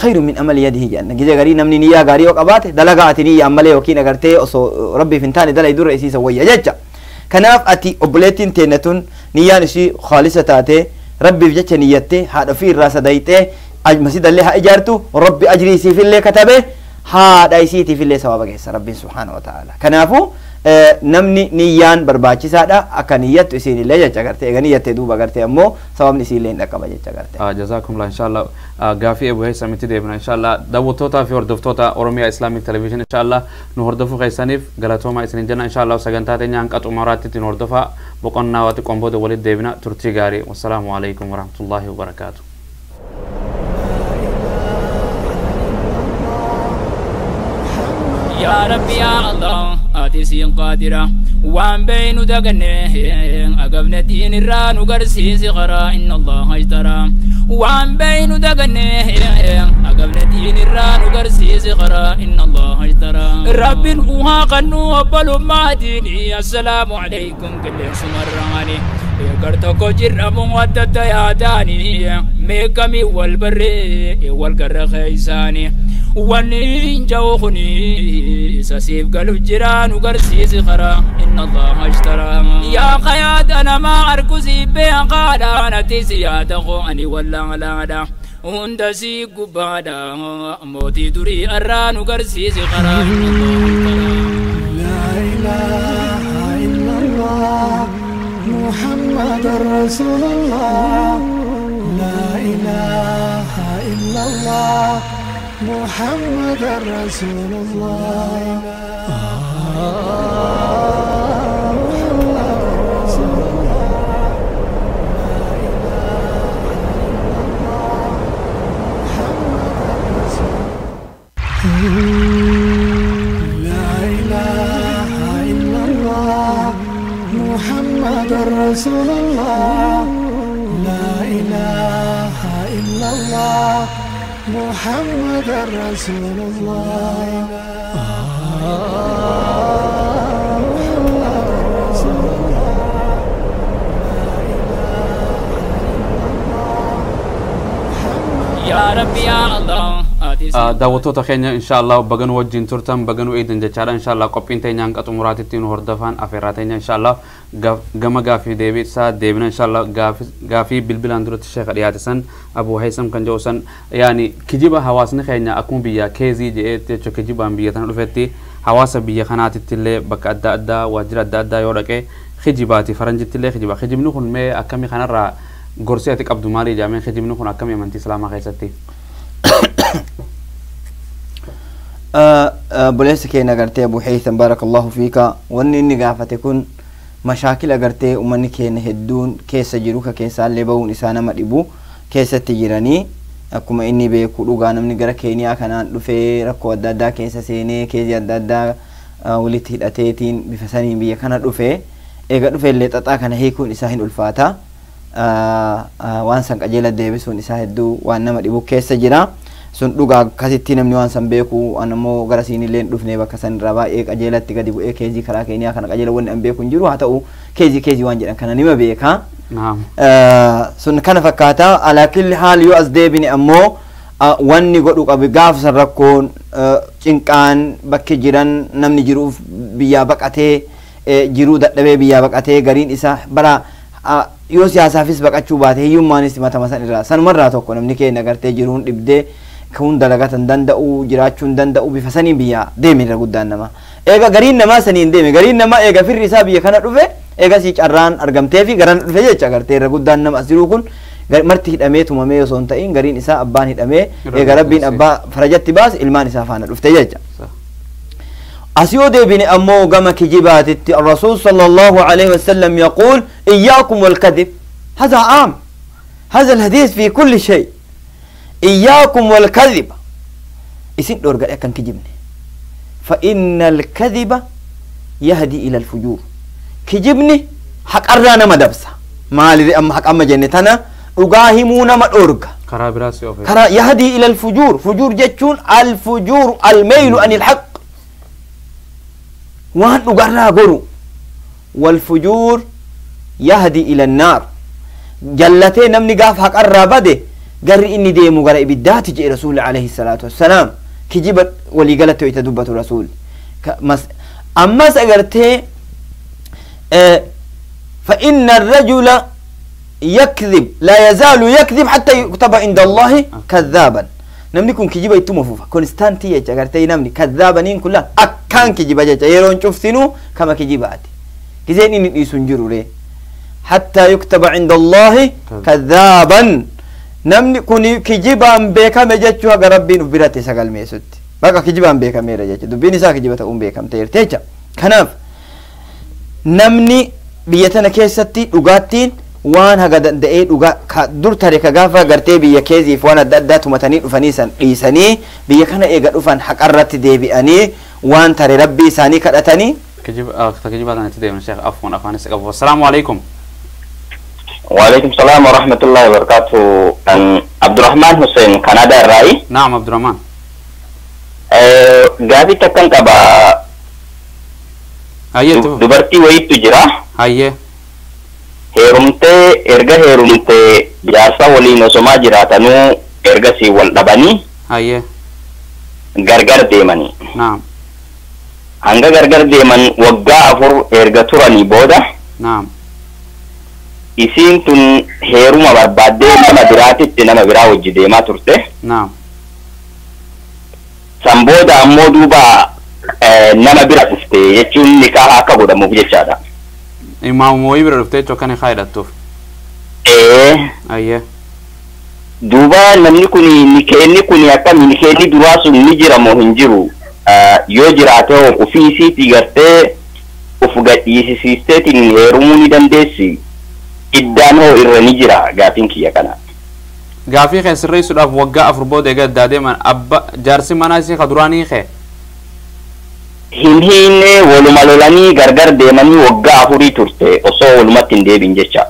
khayru min amali yadihi jedhan. Gizee garii namni niyyaa gaarii yoo qabaate dalagaa ati niyyaan malee yookiin agartee osoo rabbiif hin taane dalai dura isiisa wayya jecha. Kanaaf ati obboleettiin teenne tun niyyaan ishii khaalisa taatee rabbiif jecha niyyattee haadha ofii irraa sadayxee masjidallee haa ijaartu rabbi ajrii isiifillee katabee haadha isiitiifillee sababa geessa rabbiin subhaana wa ta'ala. Kanaafuu namni niyyaan barbaachisaadha akka niyyattu isiinillee jecha gartee eega niyyattee duuba gartee ammoo sababni isiillee hin dhaqqaba jecha gartee.
Jazaakumullah inshallah gaafii Abu Haysamitti deebina inshallah daawwattootaa fi hordoftoota Oromiyaa Islamic Television inshallah nu hordofuu keessaniif galatoomaa isinin jenna inshallah sagantaa teenya hanqa xumuraatti nu hordofaa boqonnaa waa xiqqoon booda walitti deebina turtii gaarii wassalaamu alaikum warahmatullaahi wabarakaatu.
يا ربي يا الله آتي قادرة وان بين دقنه أقبنا دين الران وقرسي صغرا إن الله اجترى وان بين دقنه أقبنا دين الران وقرسي صغرا إن الله اجترى رب نوها قنو بلو ما ديني السلام عليكم كل سمراني قرتكو جرم ودد يا داني ميكمي والبر والقر خيساني ونين جوخني سسيف قلب جيران وقرسي خرا إن الله اشترى يا قياد أنا ما أركزي بين قال أنا تسيادة أني ولا لا لا هندسي قبادا موتي دري أران وقرسي خرا إن الله اشترى
لا إله إلا الله محمد رسول الله لا إله إلا الله محمد رسول الله محمد رسول الله لا إله إلا الله محمد رسول لا إله إلا الله محمد رسول الله لا إله إلا الله محمد رسول الله محمد رسول الله لا إله إلا الله
يا ربي يا الله
Daawwattoota keenya inshallah baganuu wajjin turtan baganuu eedan jechaadha inshallah qophiin teenya hanqa xumuraatitti nu hordofan afeerraa teenya inshallah gama gaafii deebisaa deebina inshallah gaafii bilbilaan duratti sheeka dhiyaate san Abu Haysam kan jedhu san yaani kijiba hawaasni keenya akkuma biyya keezii jedheetti jecha kijibaan biyya tana dhufetti hawaasa biyya kanaatitti illee bakka adda addaa waajjira adda addaa yoo dhaqe kijibaati faranjitti illee kijiba kijibni kun mee akkamii kanarraa gorsii ati qabdu maali jaameen kijibni kun akkamii amantii islaamaa keessatti?
Obboleessa keenya agartee Abu Haysam barakallahu fiika wanni inni gaafate kun mashaakila agartee uummanni keenya hedduun keessa jiru ka keessaallee bahuun isaa nama dhibu keessatti jiranii akkuma inni beeku dhugaa namni gara Keeniyaa kanaan dhufee rakkoo adda addaa keessa seenee keezii adda addaa walitti hidhateetiin bifa saniin biyya kana dhufee eega dhufeellee xaxaa kana hiikuun isaa hin ulfaata waan san qajeela deebisuun isaa hedduu waan nama dhibu keessa jira. Sun dhugaa akkasitti namni waan san beeku an ammoo gara siinillee hin dhufne bakka san irraa baay'ee qajeelatti gadi bu'ee keezii karaa Keeniyaa kana qajeela wanni an beeku hin jiru haa ta'u keezii keezii waan jedhan kana nima beeka. Sun kana fakkaata alaa kulli haal yoo as deebine ammoo wanni godhu qabu gaafa san rakkoon cinqaan bakki jiran namni jiruuf biyyaa baqatee jiruu dadhabee biyyaa baqatee gariin isaa bara yoo siyaasaafis baqachuu baate hiyyummaanis matama san irraa sanumarraa tokko namni keenya agartee jiruun dhibdee kun dalagatan danda'u jiraachuun danda'u bifa saniin biyya deeme irra guddaan nama eega gariin namaa saniin deeme gariin namaa eega firri isaa biyya kana dhufe eega sii carraan argamtee fi garaan dhufe jecha agartee irra guddaan nama as jiruu kun marti hidhamee tumamee osoo hin ta'in gariin isaa abbaan hidhamee eega rabbiin abbaa farajatti baase ilmaan isaa faana dhufte jecha. Asiyoo deebine ammoo gama kijibaatitti الرسول صلى الله عليه وسلم يقول إياكم والكذب هذا عام هذا الحديث في كل شيء إياكم والكذب إسين دور قال كان كجبني فإن الكذب يهدي إلى الفجور كجبني حق أرانا مدبسة مالي أم حق أما جنتنا أقاهمون ما أورج كرا يهدي إلى الفجور فجور جتشون الفجور الميل عن الحق وان أقرا غرو والفجور يهدي إلى النار جلتين نمني قاف حق الرابده قر إني ديمو قرأ بالذات جاء رسول عليه الصلاة والسلام كجيبت ولي قالت يتدبت الرسول أما سأقرته فإن الرجل يكذب لا يزال يكذب حتى يكتب عند الله كذابا نمني كون كجيبة يتمفوفا كونستانتي يجاقرتي نمني كذابا نين كلها أكان كجيبة جاجا يرون شفتنو كما كجيباتي كزين إني يسنجروا ليه حتى يكتب عند الله كذابا نمني كوني كجيبا بيكا مجتشو هغا ربي نبراتي سقال ميسوت بقى كجيبا بيكا ميرا جاجا دبيني سا كجيبا تقوم بيكا متيرتيجا كناف نمني بيتنا كيستي لغاتين وان هغا دندئي لغا دور تاريكا غافا غرتي بيا كيزي فوانا دادات متني رفانيسان قيساني بيا كان ايغا رفان حق الرت دي بياني وان تاري ربي ساني كالتاني
كجيب هذا نتدي من الشيخ عفوا عفوا نسأل السلام عليكم.
وعليكم السلام ورحمة الله وبركاته. عبد الرحمن حسين كندا الرأي.
نعم عبد الرحمن.
غافي تكن كبا
هيا
دبرتي ويت تجرا
هيا
هيرمتي إرجع هيرمتي جارسا ولي نسما جراتنو إرجع سي والدبني
هيا
غرغر ديمني.
نعم
hanga gargar deeman waggaa afur erga turanii booda
naam
isiin tun heeruma barbaaddee nama biraatitti nama biraa wajji deemaa turte
naam
san booda ammoo duuba nama bira dhufte jechuun nikaaha akka godhamuuf jechaadha.
Imaamuma wayii bira dhufte jechuu akka nikaa hidhattuuf. Ayyee.
Duuba namni kun nikeenni kun akkami nikeenni duraa sun ni jira moo hin jiru? Yoo jiraate hoo ofii isiitii gartee of gadhiisisiisteetiin heerumuu ni dandeessi. Iddaan hoo irra ni jira gaafiin kiyya kana.
Gaafii kee sirreessuudhaaf waggaa afur booda egaa addaa deeman abba jaarsi manaa isii ka duraanii kee.
Hin hiinne waluma lolanii gargar deemanii waggaa afurii turte osoo walumatti hin deebin jecha.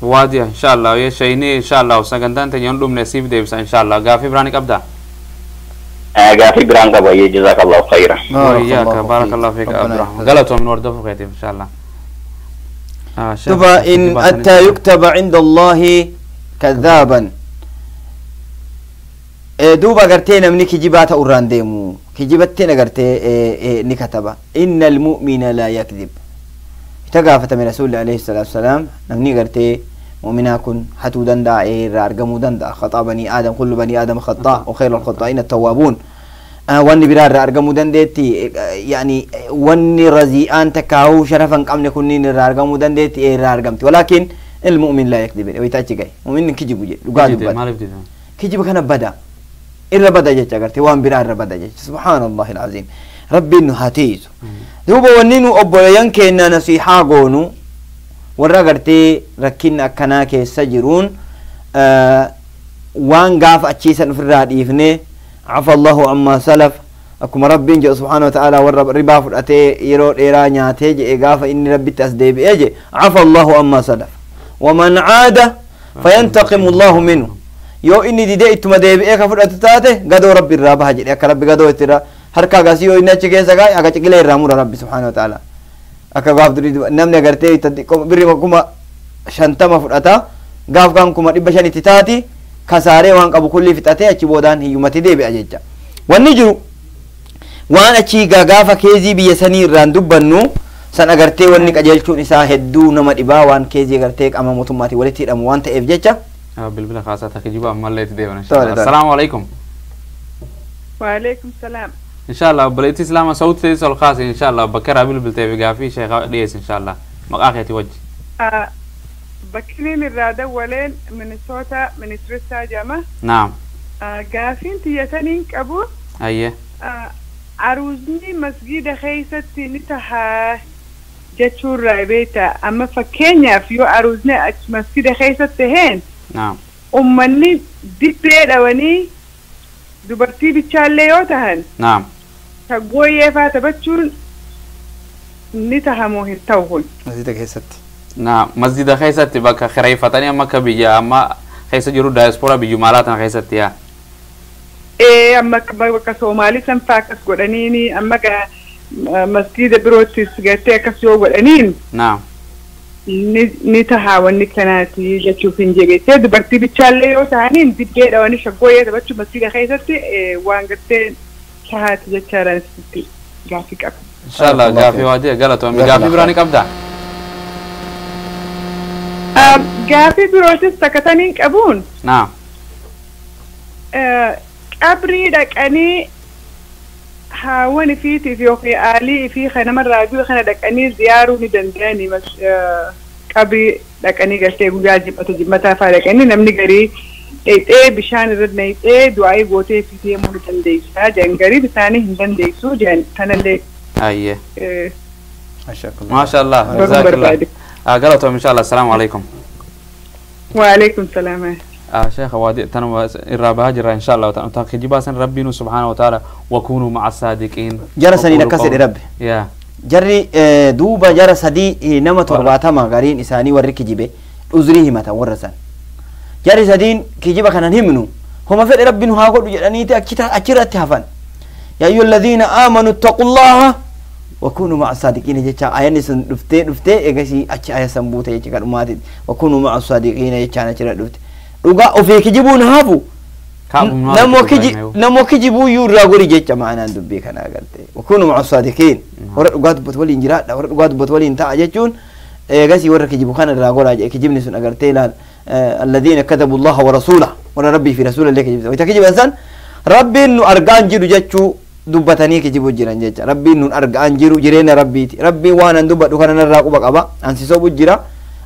Waadiya inshaallah yee shayinii inshaallah sagantaan teenya hin dhumne siif deebisa inshaallah gaafii biraa ni qabdaa.
gaafii biraan qaba yee jazakallahu khayra.
وإياك بارك الله فيك عبد الرحمن غلط من ورده فقيتي إن شاء الله.
تبا إن أتى يكتب عند الله كذابا دوبا قرتين من كجبات أوران ديمو كجبتين قرتي نكتبا إن المؤمن لا يكذب تقافة من رسول الله عليه الصلاة والسلام نمني قرتي مؤمنا كن حتو دندا رارقمو دندا خطأ بني آدم كل بني آدم خطاء وخير الخطائين التوابون واني برار رارقمو دندتي يعني واني رزيان تكاو شرفا قمنا كنين رارقمو دندتي رارقمتي ولكن المؤمن لا يكذب ويتاچي جاي مؤمن كجيبو جي كجيبو كان بدا إلا بدا جيتش أغرتي وان برار بدا جيتش سبحان الله العظيم ربي إنه هاتيزو دوبا ونينو أبو ينكينا نصيحة قونو warra gartee rakkinna akkanaa keessa jiruun waan gaafa achiisan ofirraa dhiifne afa Allahu ammaa salaf akkuma rabbiin jedhu subhaanahu wa ta'ala warra ribaa fudhatee yeroo dheeraa nyaatee jedhe gaafa inni rabbitti as deebi'ee jedhe afa Allahu ammaa salaf waman caada fayantaqimu Allahu minhu yoo inni didee ittuma deebi'ee ka fudhatu taate gadoo rabbi irraa baha jedhe akka rabbi gadoo itti irraa harka agasii yoo inni achi keessa gaa'e aga ciqilee irraa mura rabbi subhaanahu wa ta'ala akka gaaf durii namni agartee birri 50,000 fudhata gaaf kan 500,000 taati kasaaree waan qabu kulli fixatee achi boodaan hiyyumatti deebi'a jecha. Wanni jiru waan achii gaafa keezii biyya sanii irraan dubbannu san agartee wanni qajeelchuun isaa hedduu nama dhibaa waan keezii agartee qaama mootummaatiin walitti hidhamu waan ta'eef jecha.
Bilbila kaasaa takkijiba ammallee itti deeman. Assalaamu alaikum.
Waalaikum salaam.
إن شاء الله بليتي سلامة صوت تيس الخاص إن شاء الله بكرة قبل بلتي في شيخ ديس إن شاء الله مقاخيتي وجه.
بكرين الرادة ولين من صوتا من ترسا جامع.
نعم.
قافين تيتنين كابو.
أيه.
عروزني مسجد خيسة نتها جتشور رأيبيتا أما فكينيا فيو عروزني مسجد خيسة تهين.
نعم.
أمني دي بيد dubartii bichaallee yoo tahan
Naam.
Taggooyyee faa taphachuun Ni tahamoo hin ta'u kun.
Masjida keessatti.
Na masjida keessatti bakka kireeffatanii amma akka biyya amma keessa jiru daayaspooraa biyyuma alaa tana keessatti yaa.
Ee amma bakka Soomaalii san fa'aa akkas godhaniini amma masjida biroottis gartee akkas yoo godhaniin.
Naam.
Ni tahaa wanni kanaati jechuuf hin jegeessee dubartii bichaallee yoo ta'aniin dibbee dhawanii shaggooyyee taphachuu masjida keessatti waan gartee tahaati jechaadhaan sitti gaafii qaba.
Inshallah gaafii waajjira galatoomii gaafii biraa ni qabdaa?
Gaafii birootis takkatanii qabuun.
Naam.
Qabrii dhaqanii haawwan ifiitiif yookiin aalii ifii namarraa jiru kana dhaqanii ziyaaruu ni danda'anii qabrii dhaqanii gartee guyyaa jimmata jimmataa fa'aa dhaqanii namni garii dheexee bishaan irra naqxee du'aa'ii gootee fi deemuu ni dandeessaa jedhan gariin isaanii hin dandeessuu jedhan kanallee.
Ayyee. Maasha Allah. Jazakallah. Galatoom inshallah. Assalaamu alaikum.
Wa alaikum salaam.
شيخ وادي تنو الرابع جرا إن شاء الله تعالى خجبا سن ربنا سبحانه وتعالى وكونوا مع الصادقين
جرسني نكسر ربي
يا
جري دوبا جرس دي نما ترباتما غارين إساني ورك جيبه أزريه متى ورسان جري سدين كجيبا كان همنو هما في ربنا هاقول جراني تأكيد أكيد تهفن يا أيها الذين آمنوا اتقوا الله وكونوا مع الصادقين جتا آيان سن رفته رفته إيجاسي أتش آية سنبوته يجي كرماتي وكونوا مع الصادقين جتا أنا كده رفته dhugaa ofii kijibuun hafu namoo kijibuu iyyuu irraa gori jecha ma'anaan dubbii kana agarte wakuunu ma'a saadiqiin warra dhugaa dubbatu waliin jiraadha warra dhugaa dubbatu waliin ta'a jechuun eegasii warra kijibu kana irraa goraa jedhe kijibni sun agartee ilaal alladhiina kadabu allaha wa rasuula warra rabbii fi rasuula illee kijibsa wayita kijiban san rabbiin nu argaan jiru jechuu dubbatanii kijibu jiran jecha rabbiin nun argaan jiru jireenya rabbiiti rabbiin waan an dubbadhu kana narraa quba qaba an si sobu jira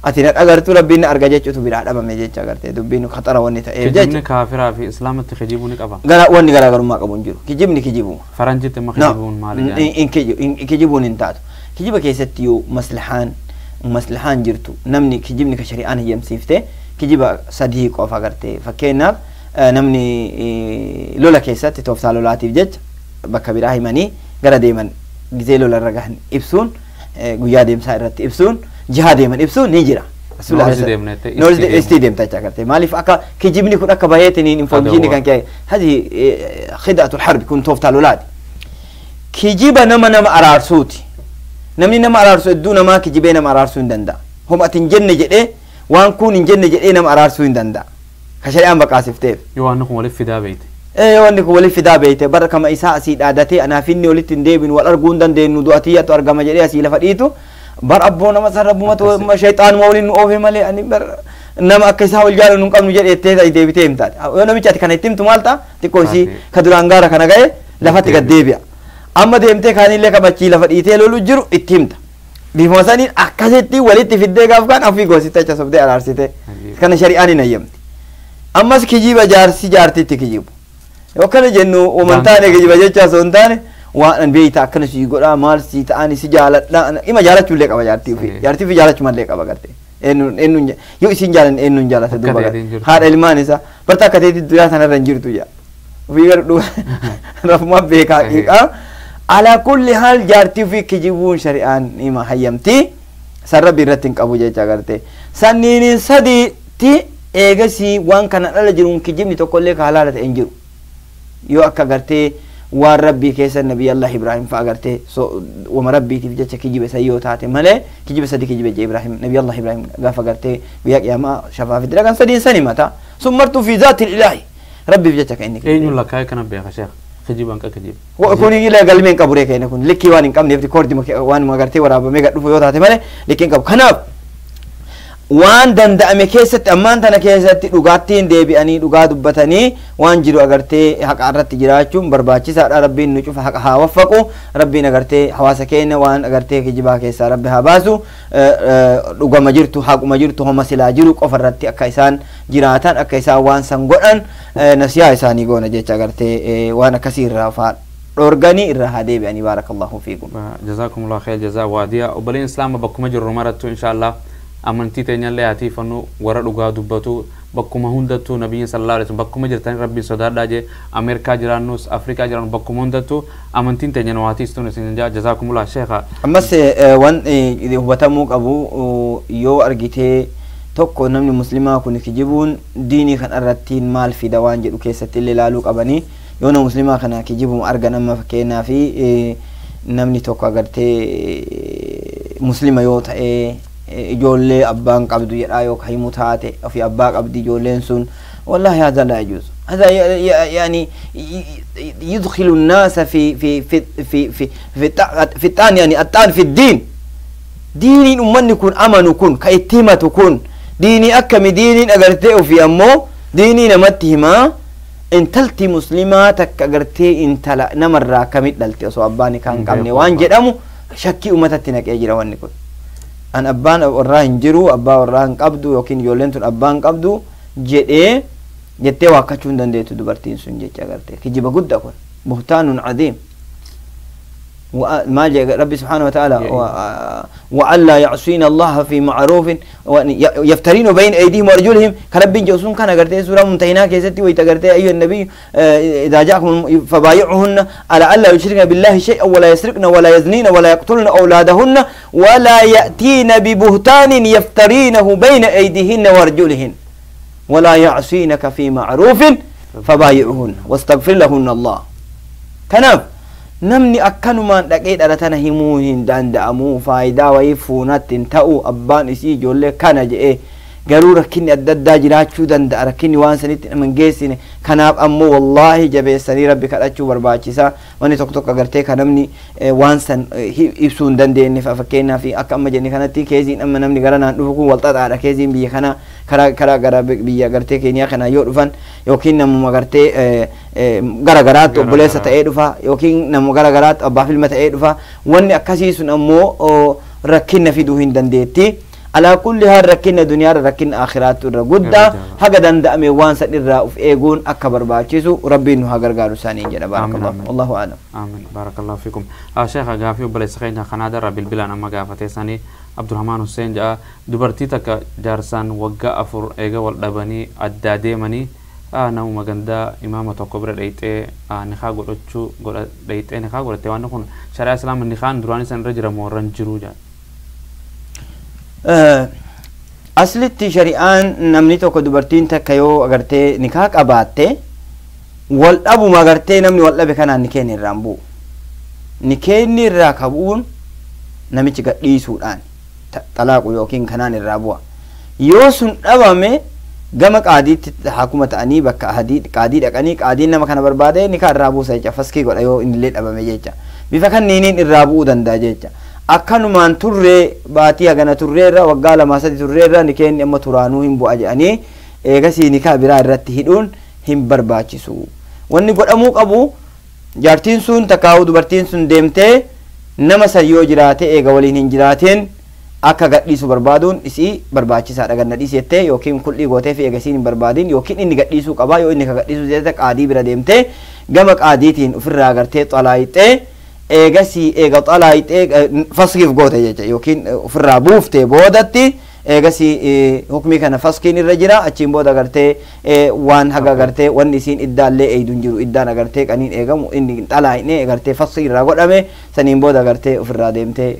ati na agartuu rabbiin na arga jechuutu biraa dhabame jecha agartee dubbiin khaxara wanni ta'eef jecha.
Kijibni kaafiraa fi islaamatti kijibuu ni qaba.
Gara wanni garaagarummaa qabu hin jiru. Kijibni kijibuma.
Faranjitti immoo kijibuun maali
jedhani? Kijibuun hin taatu. Kijiba keessatti yoo maslahaan jirtu namni kijibni ka shari'aan hiyyamsiifte kijiba sadii qofa agartee fakkeenyaaf namni lola keessatti tooftaa lolaatiif jecha bakka biraa himanii gara deeman gizee lola irra gahan ibsuun guyyaa deemsaa irratti ibsuun jihaa deeman ibsuun ni jira. Noorzi deemta jecha agartee maaliif akka kijibni kun akka baheetiniin infoormeeshinii kan ka'e hadi khidaatul harbi kun tooftaa lolaati. Kijiba nama nama araarsuuti. Namni nama araarsu hedduu namaa kijibee nama araarsuu hin danda'a. Homa ati hin jenne jedhee waan kun hin jenne jedhee nama araarsuu hin danda'a. Ka shari'aan baqaasifteef.
Yoo waan kun waliif fidaa beeyte.
Wanni kun waliif fidaa beeyte bara kama isaa asii dhaadatee anaaf inni walitti hin deebinu wal arguu hin dandeenyu du'atiyyatu argama jedhee asii lafa dhiitu bar abboo nama san rabbumatu shayxaanuma waliin nu oofe malee ani bar nama akka isaa wal jaalannu hin qabnu jedhee ittee deebitee himtaate. Yoo namichi ati kana itti himtu maal ta'a xiqqoo isii ka duraan gaara kana ga'e lafatti gad deebi'a. Amma deemtee kaanillee kabachii lafa dhiitee lolu jiru itti himta. Bifuma saniin akkasitti walitti fiddee gaaf kaan ofii goosite acha sobdee araarsite. Kana shari'aan hin hayyamti. Ammas kijiba jaarsi jaartitti kijibu. Yoo kana jennu uuman taane kijiba jecha osoo hin taane waan an beeyta akkana si godhaa maal si ta'ani si jaaladha ima jaalachuullee qaba jaartii ofii jaartii ofii jaalachuu mallee qaba garte eenyuun eenyuun yoo isin jaalan eenyuun jaalata duuba garte haadha ilmaan isaa barta akka ta'etti duraa sanarra hin jirtu jaa ofii garuu rafuma beekaa haqiiqaa alaa kulli haal jaartii ofii kijibuun shari'aan ima hayyamti san rabbi irratti hin qabu jecha garte sanniiniin sadiitti eegasii waan kana dhala jiruun kijibni tokkollee ka halaala ta'e hin jiru yoo akka gartee waan rabbii keessa nabii Allah Ibrahim fa'a gartee wama rabbiitiif jecha kijibe san yoo taate malee kijibe sadi kijibe jee Ibrahim nabii Allah Ibrahim gaafa gartee guyyaa qiyaamaa shafaa fi diragan sadiin sani mata sun martuu fi zaati ilaahi rabbiif jecha ka inni
Eenyuun lakkaa'ee kana beeka sheekh kijibaan ka kijibe.
Kun ilaa galmeen qabu ree keenya kun likkii waan hin qabneef rikoordi waan gartee waraabamee gad dhufu yoo taate malee likkii hin qabu kanaaf waan danda'ame keessatti ammaan tana keessatti dhugaattiin deebi'anii dhugaa dubbatanii waan jiru agartee haqa irratti jiraachuun barbaachisaadha rabbiin nu cufa haqa haa waffaqu rabbiin agartee hawaasa keenya waan agartee kijibaa keessaa rabbi haa baasu dhugama jirtu haquma jirtu homa silaa jiru qofa irratti akka isaan jiraatan akka isaan waan san godhan nasiyaa isaanii goona jecha agartee waan akkasii irraa faa dhorganii irraa haa deebi'anii baarakallahu fiikum.
Jazaakumullahu khayr jazaa waadiyaa obboleen islaama bakkuma jirru marattu inshaallah. Amantii teenyallee haa tiifannu, warra dhugaa dubbatu bakkuma hundattuu nabiyyiin sallallahu alaihi wasallam bakkuma jirtan rabbiin sodaadhaa jee. Ameerikaa jiraannus, Afrikaa jiraannu, bakkuma hundattuu amantiin teenya nu haa tiistuun isin jaa. Jazaakumullah sheekha.
Ammas waan hubatamuu qabu, yoo argitee tokko namni muslimaa kun kijibuun diinii kan irrattiin maal fida waan jedhu keessatti illee ilaaluu qabanii, yoo nama muslimaa kana kijibuun argan, amma fakkeenyaa fi namni tokko agartee muslima yoo ta'e ijoollee abbaan qabdu jedhaa yoo himu taate, ofii abbaa qabdi ijoolleen sun, wallahi هذا لا يجوز. هذا يعني يدخل الناس في في في في في في في الطعن، يعني الطعن في الدين. دين أمني كن أمن كن كيتيمة كن ديني أكم ديني أجرتي في أمو ديني نمتهما intalti muslimaa takka agartee intala namarraa akkamit dhalte osoo abbaan kan qabne waan jedhamu shakkii uummatatti naqee jira. Wanni kun an abbaan warraa hin jiru, abbaa warraa hin qabdu yookiin ijoolleen tun abbaa hin qabdu jedhee jettee waakkachuu hin dandeettu dubartiin sun jecha. Agartee kijiba guddaa kun buhtaanun cadiim. ما جاء ربي سبحانه وتعالى وألا يعصين الله في معروف يفترين بين أيديهم وأرجلهم. كرب جوسون كان قرتي سورة ممتهنة كيستي ويتقرتي أيها النبي إذا جاءكم فبايعهن على ألا يشركن بالله شيئا ولا يسرقن ولا يزنين ولا يقتلن أولادهن ولا يأتين ببهتان يفترينه بين أيديهن وأرجلهن ولا يعصينك في معروف فبايعهن واستغفر لهن الله. كناف namni akkanumaan dhaqee dhala tana himuu hin danda'amu, faayidaa wayii fuunatti hin ta'u abbaan isii ijoollee kana jedhee. Garuu rakkinni adda addaa jiraachuu danda'a, rakkinni waan sanitti nama hin geessine. Kanaaf ammoo wallaahi jabeessanii rabbi kadhachuu barbaachisa. Wanni tokko tokko agartee kan namni waan san ibsuu hin dandeenye, fakkeenyaaf akka amma jenne kanatti keeziin amma namni gara naan dhufu kun wal xaxaadha. Keeziin biyya kana karaa karaa gara biyya agartee Keeniyaa kana yoo dhufan yookiin namuma agartee gara garaatti obboleessa ta'ee dhufa yookiin nama gara garaatti abbaaf ilma ta'ee dhufa, wanni akkasii sun ammoo rakkina fiduu hin dandeetti. Alaa kulli haal rakkina duniyaarra rakkina akhiraattu irra guddaa, haga danda'ame waan san irraa uf eeguun akka barbaachisu rabbiin nu haa gargaaru isaaniin jedha. Baarakallahu, wallahu a'lam.
Aamin, baarakallahu fiikum. Sheekha, gaafii obboleessa keenya kanaada irraa bilbilaan amma gaafatee sanii Abdurrahmaan Hussein jedha, dubartii takka jaarsaan waggaa 4 eega wal dhabanii addaa deemanii namuma gandaa imaama tokko bira dhayxee nikaa godhachuu dhayxee nikaa godhatte, waan kun shari'aa islaama nikaan duraan isan irra jira moo irra hin jiru jedha.
Aslitti shari'aan namni tokko dubartiin takka yoo agartee nikaa qabaatte wal dhabuma agartee namni wal dhabe kanaan nikeen irraan bu'u. Nikeenni irraa kabuun namichi gadhiisuudhaan xalaaqu yookiin kanaan irraa bu'a. Yoo sun dhabame gama qaadiitti hakuma ta'anii bakka qaadii dhaqanii qaadiin nama kana barbaade nikaa irraa buusa jecha, faskii godha yoo innillee dhabame jecha. Bifa kanniiniin irraa bu'uu danda'a jecha. Akkanumaan turree baatii hagana turreerra waggaa 2 3 turreerra nikeenni amma turaanuu hin bu'a jedhanii eegasii nikaa biraa irratti hidhuun hin barbaachisu. Wanni godhamuu qabu jaartiin sun takkaa'uu dubartiin sun deemtee nama san yoo jiraate eega waliin hin jiraatin akka gadhiisu barbaaduun isii barbaachisaadha. Ganna dhiisi jettee yookiin kul'ii gootee fi eegasiin hin barbaadin yookiin inni gadhiisuu qabaa, yoo inni ka gadhiisuu jette qaadii bira deemtee gama qaadiitiin ofirraa agartee xalaayixee eegasii eega xalaayixee faskiif goote jecha yookiin ofirraa buuftee boodatti eegasii hukmii kana faskiin irra jira. Achiin booda agartee waan haga agartee wanni isiin iddaallee eeydu hin jiru, iddaan agartee qaniin eegamu inni xalaayine agartee faskii irraa godhame, saniin booda agartee ofirraa deemtee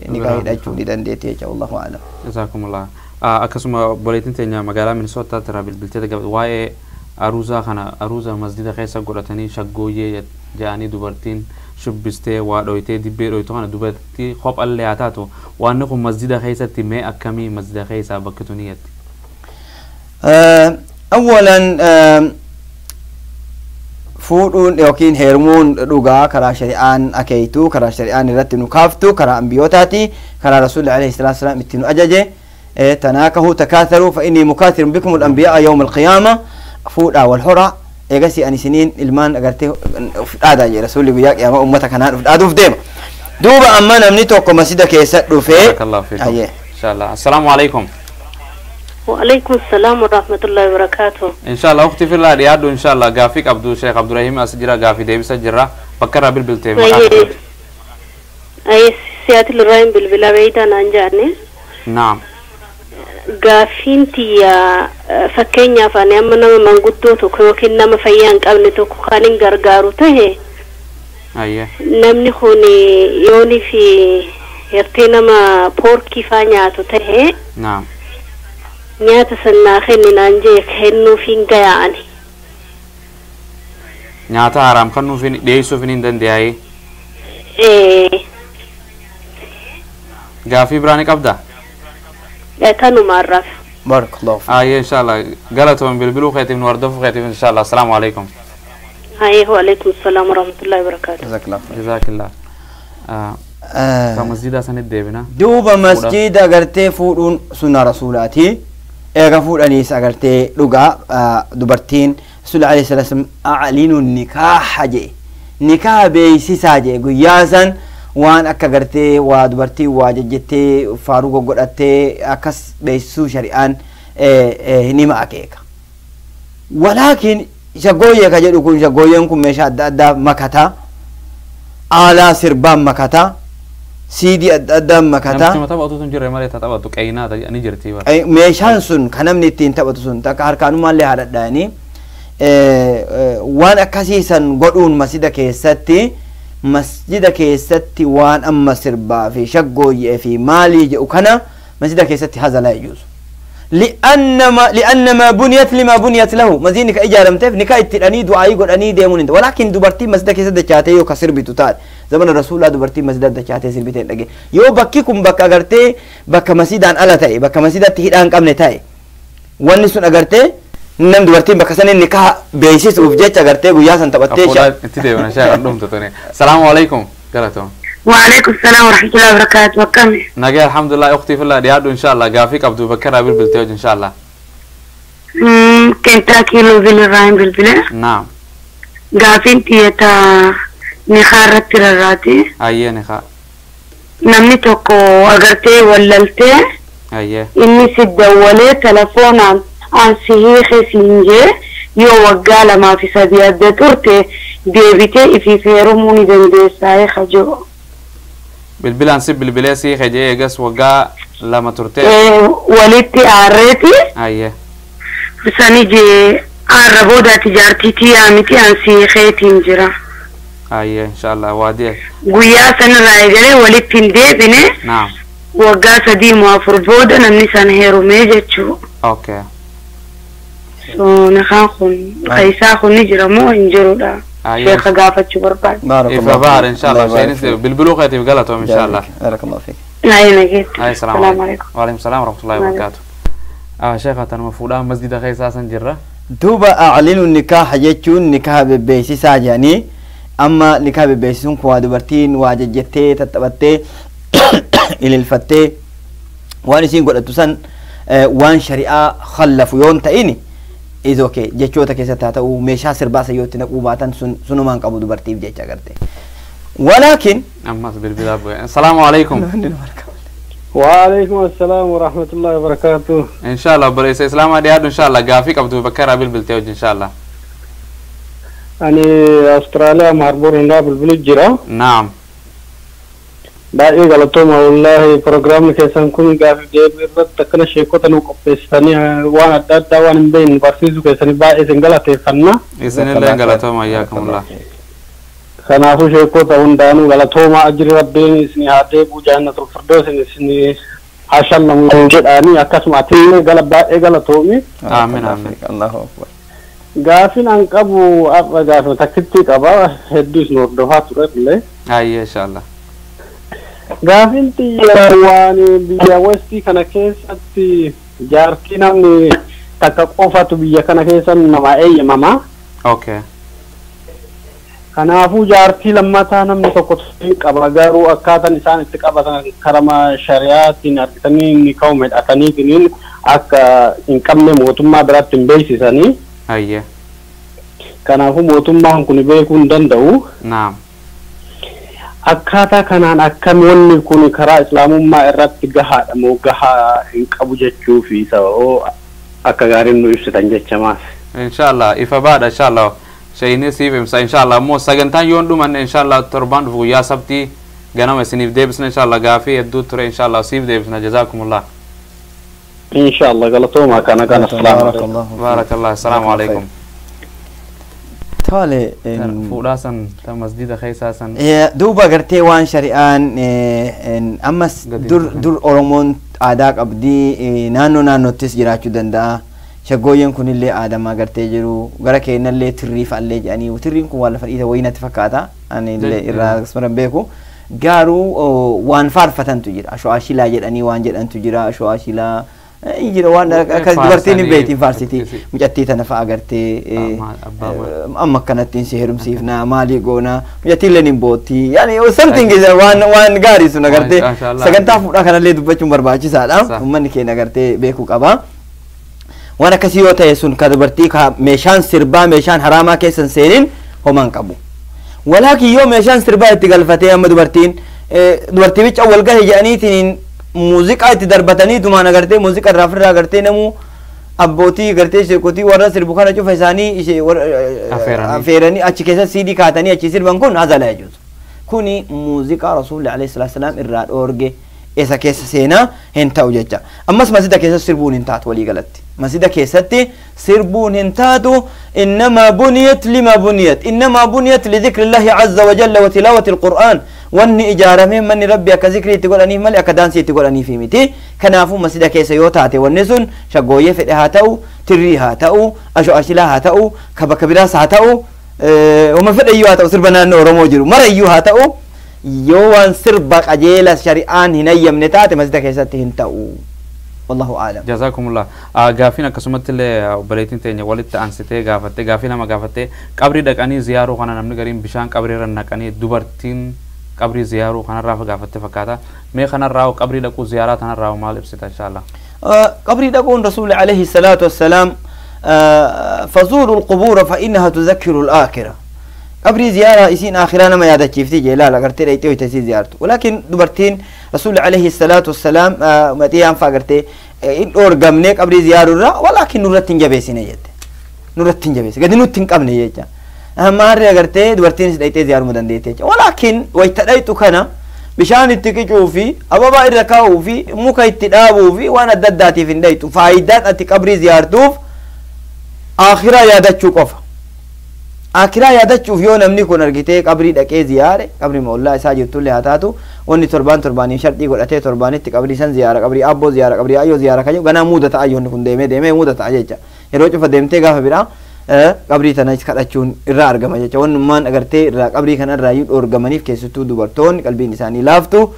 nikaa hidhachuu ni dandeetti jecha. Wallahu a'lam.
Jazaakumullah. Akkasuma obboleettiin teenya magaalaa Minisootaatti irraa bilbiltee waa'ee aruuzaa kana, aruuza masjida keessa godhatanii shaggooyyee jedhanii dubartiin shubbistee waa dhoytee dibbee dhoytu kana dubartii kophallee haa taatu, waan kun masjida keessatti mee akkamii masjida keessaa bakki tuni jetti.
Awwalan fuudhuun yookiin heerumuun dhugaa karaa shari'aan akeeytu, karaa shari'aan irratti nu kaaftu, karaa ambiyootaati, karaa rasuulli alayhi salaatu wasalaam itti nu ajaje, tanaakahu takaatharuu fa innii mukaathirun bikum al-anbiyaa yawma al-qiyaama, fuudhaa wal horaa, eegasii ani isiniin ilmaan agartee uf dhaadaa jedhe rasuulli, guyyaa qiyaamaa ummata kanaan uf dhaaduuf deema. Duuba amma namni tokko masjida keessa dhufee
Barakallahu fiikum. Inshallah. Assalaamu alaikum.
وعليكم السلام ورحمة الله وبركاته.
Inshallah ukhti fillah dhiyaadhu, inshallah gaafii qabdu Sheekh Abdurrahim as jira, gaafii deebisa jirra, bakka irraa bilbiltee maqaa
Ayyee. Ayyee, Siyaatil Irraa bilbila beeytaa naan jaanne.
Naam.
Gaaffiin tiyya fakkeenyaaf ani amma nama manguddoo tokko yookiin nama fayyaa hin qabne tokko kan hin gargaaru tahe namni kun yoonii fi hertee nama poorkii faa nyaatu tahe nyaata sannaa kenninaan jee kennuuf hin gayaani.
Nyaata haraam kennuuf dhiyeessuuf hin danda'ayi. Gaaffii biraa ni qabdaa?
Kanumaarraaf.
Barakallahu fiik.
Ayyee inshallah galatoon bilbiluu keetiif nu hordofuu keetiif inshallah. Assalaamu alaikum.
Ayyee waalaikum salaam warahmatullahi wabarakaatuh.
Jazakallah.
Jazakallah. Ka masjida sanit deebina.
Duuba masjida agartee fuudhuun sunna rasuulaati. Eega fuudhaniis agartee dhugaa dubartiin rasuulli alayhi salaatu wassalaam a'linu nikaaha jee. Nikaaha beeksisaa jee guyyaa san waan akka gartee waa dubartii waa jejjettee faaruu goggodhattee akkas beeksisuu shari'aan nima akeeka. Walaakin shaggooyyee ka jedhu kun shaggooyyeen kun meeshaa adda addaa makataa, aalaa sirbaan makataa, siidii adda addaan makataa.
Namtichi taphatu sun jirre malee taphatu qeynaa ni jirti.
Meeshaan sun kan namni ittiin taphatu sun takka harkaanumaallee haadhadhaanii waan akkasiisan godhuun masjida keessatti waan amma sirbaa fi shaggooyyee fi maalii jedhu kana masjida keessatti hazalaa iyyuusu. لأن ما بنيت لما بنيت له مزين ka ijaaramteef nikaa itti hidhanii du'aayii godhanii deemuun hin ta'u. Walaakin dubartiin masjida keessa dachaatee yoo ka sirbitu taate zamana rasuulaa dubartiin masjida dachaatee sirbitee hin dhageenye. Yoo bakki kun bakka agartee bakka masjidaan ala ta'e bakka masjidatti hidhaa hin qabne ta'e wanni sun agartee nam dubartiin bakka saniin nikaa beeksisuuf jecha agartee guyyaa san taphattee
itti deebina shaa dhumtu tuni. Salaamu alaikum galatoom.
وعليكم السلام ورحمة الله وبركاته. وكم
نجي الحمد لله أختي في الله ديادو إن شاء الله قافي قبضو بكرة بالبلتوج إن شاء الله.
كنتاكي لوفيل الرايم بالبلا.
نعم.
قافين تيتا نخارة تراراتي.
أيه نخار.
نمني توكو أغرتي وللتي.
أيه.
إني سدولي تلفون عن سهيخي سينجي يو وقالة ما في سبيات دتورتي ديبتي في فيرموني دندي خجو.
Bilbilaan si bilbilee sii kajee eegas waggaa 2 turte.
Walitti aarreeti.
Ayyee.
Sani jee aarra boodaati jaartiitii yaamiti an sii keetiin jira.
Ayyee inshallah waadiyee.
Guyyaa sanarraa eegalee walitti hin deebine.
Naam.
Waggaa 3 moo 4 booda namni san heerumee jechuu.
Okay.
So nakaan kun isaa kun ni jira moo hin jirudha? شيخ قافت برباد
بارك الله ان شاء الله شيخ بالبلوغ يتي قالتهم ان شاء الله.
بارك الله فيك.
السلام عليكم. وعليكم السلام ورحمه الله وبركاته. شيخ تنمفودا مسجد خيسا جره
دوبا اعلنوا النكاح جتون نكاح ببيسيسا جاني اما نكاح ببيسيسون كوا دبرتين واججتي تتبتي الى الفتي وان سين قدتو سن وان شريعه خلفوا يون تايني is okay jechoota keessatti haa ta'u meeshaa sirbaasa yoo itti naquu baatan sunumaan qabu dubartiif jecha agarte. Walaakin
ammas bilbilaa bu'e. Assalaamu alaikum.
Waalaikum assalaam wa rahmatullahi wa barakaatuh.
Inshallah obboleessa Islaamaa dhiyaadhu inshallah gaafii qabdu bakka irraa bilbiltee hojii inshallah.
Ani Austraaliyaa Maarboor irraa bilbilu jira.
Naam.
Baay'ee galatooma wallaahi proogiraamni keessan kun gaafii deebii irratti akkana sheekota nu qopheessitanii waan adda addaa waan hin beekne barsiisuu keessanii baay'ee isin galateeffanna.
Isinillee galatooma ayyaakumullah.
Kanaafuu sheekota hundaanuu galatooma ajri rabbiin isin haa deebi'u jannatul firdaus isin haa shallamu jedhaanii akkasuma atillee gala baay'ee galatoomi.
Aamin aamin.
Allahu akbar.
Gaafiin an qabu har'a gaafii takkitti qaba hedduu isin hordofaa ture illee.
Ayyee inshallah.
Gaafiin xiyya waan biyya westii kana keessatti jaartii namni takka qofatu biyya kana keessa nama eeyyamama.
Okay.
Kanaafuu jaartii lammataa namni tokko qaba garuu akkaataan isaan itti qabatan karama shari'aatiin argitanii ni ka'u midhataniitiin akka hin qabne mootummaa biratti hin beeksisanii.
Ayyee.
Kanaafuu mootummaan kun beekuu hin danda'u.
Naam.
Akkaataa kanaan akkam wanni kun karaa islaamummaa irratti gahaadha moo gahaa hin qabu jechuu fi sababoo akka gaariin nu ibsitan jechamaas.
Inshallah ifa baadha inshallah shayini siif ibsa inshallah immoo sagantaan yoon dhumanne inshallah torbaan dhufu guyyaa sabtii ganama isiniif deebisna inshallah gaafii hedduu ture inshallah siif deebisna jazaakumullah.
إن شاء الله قلتوما كان كان السلام عليكم
بارك الله السلام عليكم
Tole
fuudhaa san ta masjida keessaa san
duuba gartee waan shari'aan ammas dur Oromoon aadaa qabdii naannoo naannoottis jiraachuu danda'a. Shaggooyyeen kunillee aadamaa gartee jiru gara keenyallee tirrii fa'allee jedhanii tirriin kun waan lafa dhiita wayii natti fakkaata ani illee irraa akkasuma beeku garuu waan faarfatantu jira asho'aashilaa jedhanii waan jedhantu jira asho'aashilaa jira waan akkas dubartiin hin beektiin faarsiti mucattii tana fa'a gartee amma akkanattiin si heerumsiifna maalii goona mucattii illee hin bootti yaani something is waan gaarii sun agartee sagantaa fuudhaa kanallee dubbachuun barbaachisaadha uummanni keenya agartee beekuu qaba. Waan akkasii yoo ta'e sun ka dubartii ka meeshaan sirbaa meeshaan haraamaa keessa hin seenin homaan qabu. Walaakin yoo meeshaan sirbaa itti galfatee amma dubartiin dubartii bicha wal gahe jedhaniitiin muuziqaa itti darbatanii tumaan agartee muuziqaa irraa ofirraa agartee namuu abbootii gartee sheekotii warra sirbu kana cufa isaanii ishee affeeranii achi keessa siidii kaatanii achi sirban kun hazala jechuudha. Kuni muuziqaa rasuulli alayhi salaatu salaam irraa dhoorge isa keessa seenaa hin ta'u jecha. Ammas masjida keessa sirbuun hin taatu walii galatti. Masjida keessatti sirbuun hin taatu innamaa buniyat lima buniyat innamaa buniyat lidhikrillahi azza wa jalla wa tilaawati alqur'aan wanni ijaaramee manni rabbi akka zikrii itti godhaniif malee akka daansii itti godhaniif miti. Kanaafuu masjida keessa yoo taate wanni sun shaggooyyee fedhe haa ta'u tirrii haa ta'u asho'ashilaa haa ta'u ka bakka biraas haa ta'u wama fedhe iyyuu haa ta'u sirba naannoo Oromoo jiru mara iyyuu haa ta'u yoo waan sirba qajeela shari'aan hin ayyamne taate masjida keessatti hin ta'u. Wallahu a'lam.
Jazakumullah. Gaafiin akkasumatti illee obboleettiin teenya walitti aansitee gaafatte gaafii nama gaafatte qabrii dhaqanii ziyaaruu kana namni gariin bishaan qabrii irra naqanii dubartiin qabrii ziyaaruu kanarraa gaafatte fakkaata. Mee kanarraa qabrii dhaquu ziyaaraa tanarraa maal ibsita inshallah?
Qabrii dhaquun rasuulli alayhi salaatu wassalaam fazuuru alqubuura fa innaha tuzakkiru al-aakhira. Qabrii ziyaaraa isiin aakhiraa nama yaadachiifti jee laala gartee dhayxee hoyta isii ziyaartu. Walaakin dubartiin rasuulli alayhi salaatu wassalaam maxiyaan fa'a gartee hin dhoorgamnee qabrii ziyaaruu irraa walaakin nurratti hin jabeessine jette. Nurratti hin jabeessine gadi nutti hin qabne jecha. Maarree agartee dubartiinis dhayxee ziyaaruu dandeette jecha. Walaakin wayita dhayxu kana bishaan itti qicuu fi ababaa irra kaa'uu fi muka itti dhaabuu fi waan adda addaatiif hin dhayxu. Faayidaan ati qabrii ziyaartuuf aakhiraa yaadachuu qofa. Akiraa yaadachuuf yoo namni kun argitee qabrii dhaqee ziyaare qabrii moollaa isaa jirtullee haa taatu wanni torbaan torbaaniin sharxii godhatee torbaanitti qabrii san ziyaara qabrii abboo ziyaara qabrii ayyoo ziyaara kan jedhu ganaa muuda ta'a yoonni kun deemee deemee muuda ta'a jecha yeroo cufa deemtee gaafa biraa qabrii tana kadhachuun irraa argama jecha wannummaan agartee irraa qabrii kana irraa iyyuu dhoorgamaniif keessattuu dubartoonni qalbiin isaanii laaftu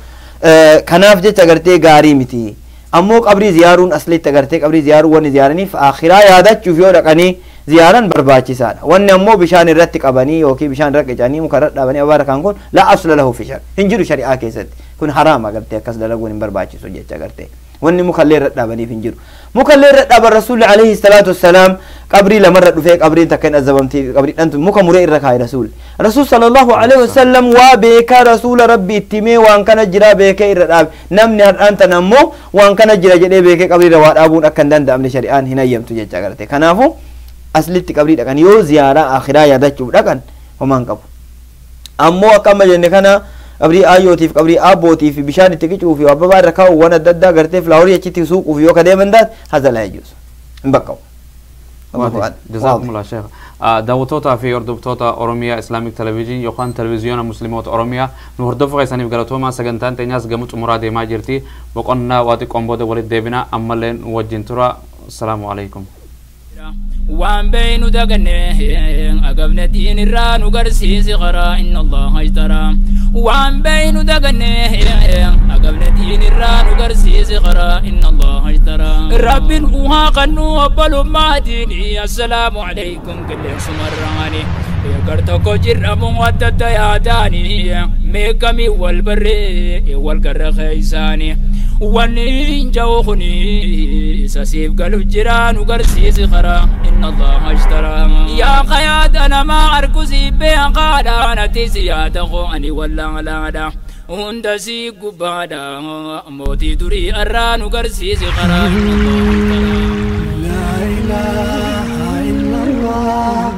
kanaaf jecha agartee gaarii miti ammoo qabrii ziyaaruun aslitti agartee qabrii ziyaaruu wanni ziyaaraniif akhiraa yaadachuuf yoo dhaqanii ziyaaran barbaachisaadha. Wanni ammoo bishaan irratti qabanii yookiin bishaan irra qicanii muka irra dhaabanii abaara kan kun laa asla lahu fi shar hin jiru shari'aa keessatti kun haraama agartee akkas dalaguun hin barbaachisu jecha agartee wanni mukallee irra dhaabaniif hin jiru. Mukallee irra dhaaban rasuulli alayhi salaatu wassalaam qabrii lamarra dhufee qabriin takka hin azabamti qabrii dhantu muka muree irra kaa'e rasuulli. Rasuul sallallahu alayhi wasallam waa beekaa rasuula rabbi itti himee waan kana jira beekee irra dhaabe namni har'aan tana ammoo waan kana jira jedhee beekee qabrii irra waa dhaabuun akka hin danda'amne shari'aan hin hayyamtu jecha agartee kanaafuu aslitti qabrii dhaqan yoo ziyaaraa akhiraa yaadachuuf dhaqan homaan qabu. Ammoo akka amma jenne kana qabrii ayyootiif qabrii abbootiif bishaan itti qicuu fi abbabaa irra kaa'u waan adda addaa gartee filaaworii achitti suuquuf yoo ka deeman taate hazala yajuusu hin baqqa'u.
Jazakumullah sheekh. Daawwattoota fi hordoftoota Oromiyaa Islaamic Television yookaan televiziyoona Musliimoota Oromiyaa nu hordofuu keessaniif galatoomaa sagantaan teenyaas gama xumuraa deemaa jirti. Boqonnaa waa xiqqoon booda walitti deebina ammallee nu wajjin tura. Assalaamu alaikum.
Waan beeynu daganne agabne diin irraa nu garsiisi qaraa inna allaha ishtaraa waan beeynu daganne agabne diin irraa nu garsiisi qaraa inna allaha ishtaraa rabbiin uhaa qannu obbolummaa diinii assalaamu alaykum qilleensumarraani gar tokko jirramu adda adda yaadaanii meeqamii wal barree wal garra keeysaanii wanni hin ja'u kuni isa siif galu jira nu garsiisi qaraa إن الله اشترى يا قياد أنا ما أركزي بيقادا أنا تسيادة أني ولا لا لا هندسي قبادا موتي دري أران قرسيس قرا
لا إله إلا الله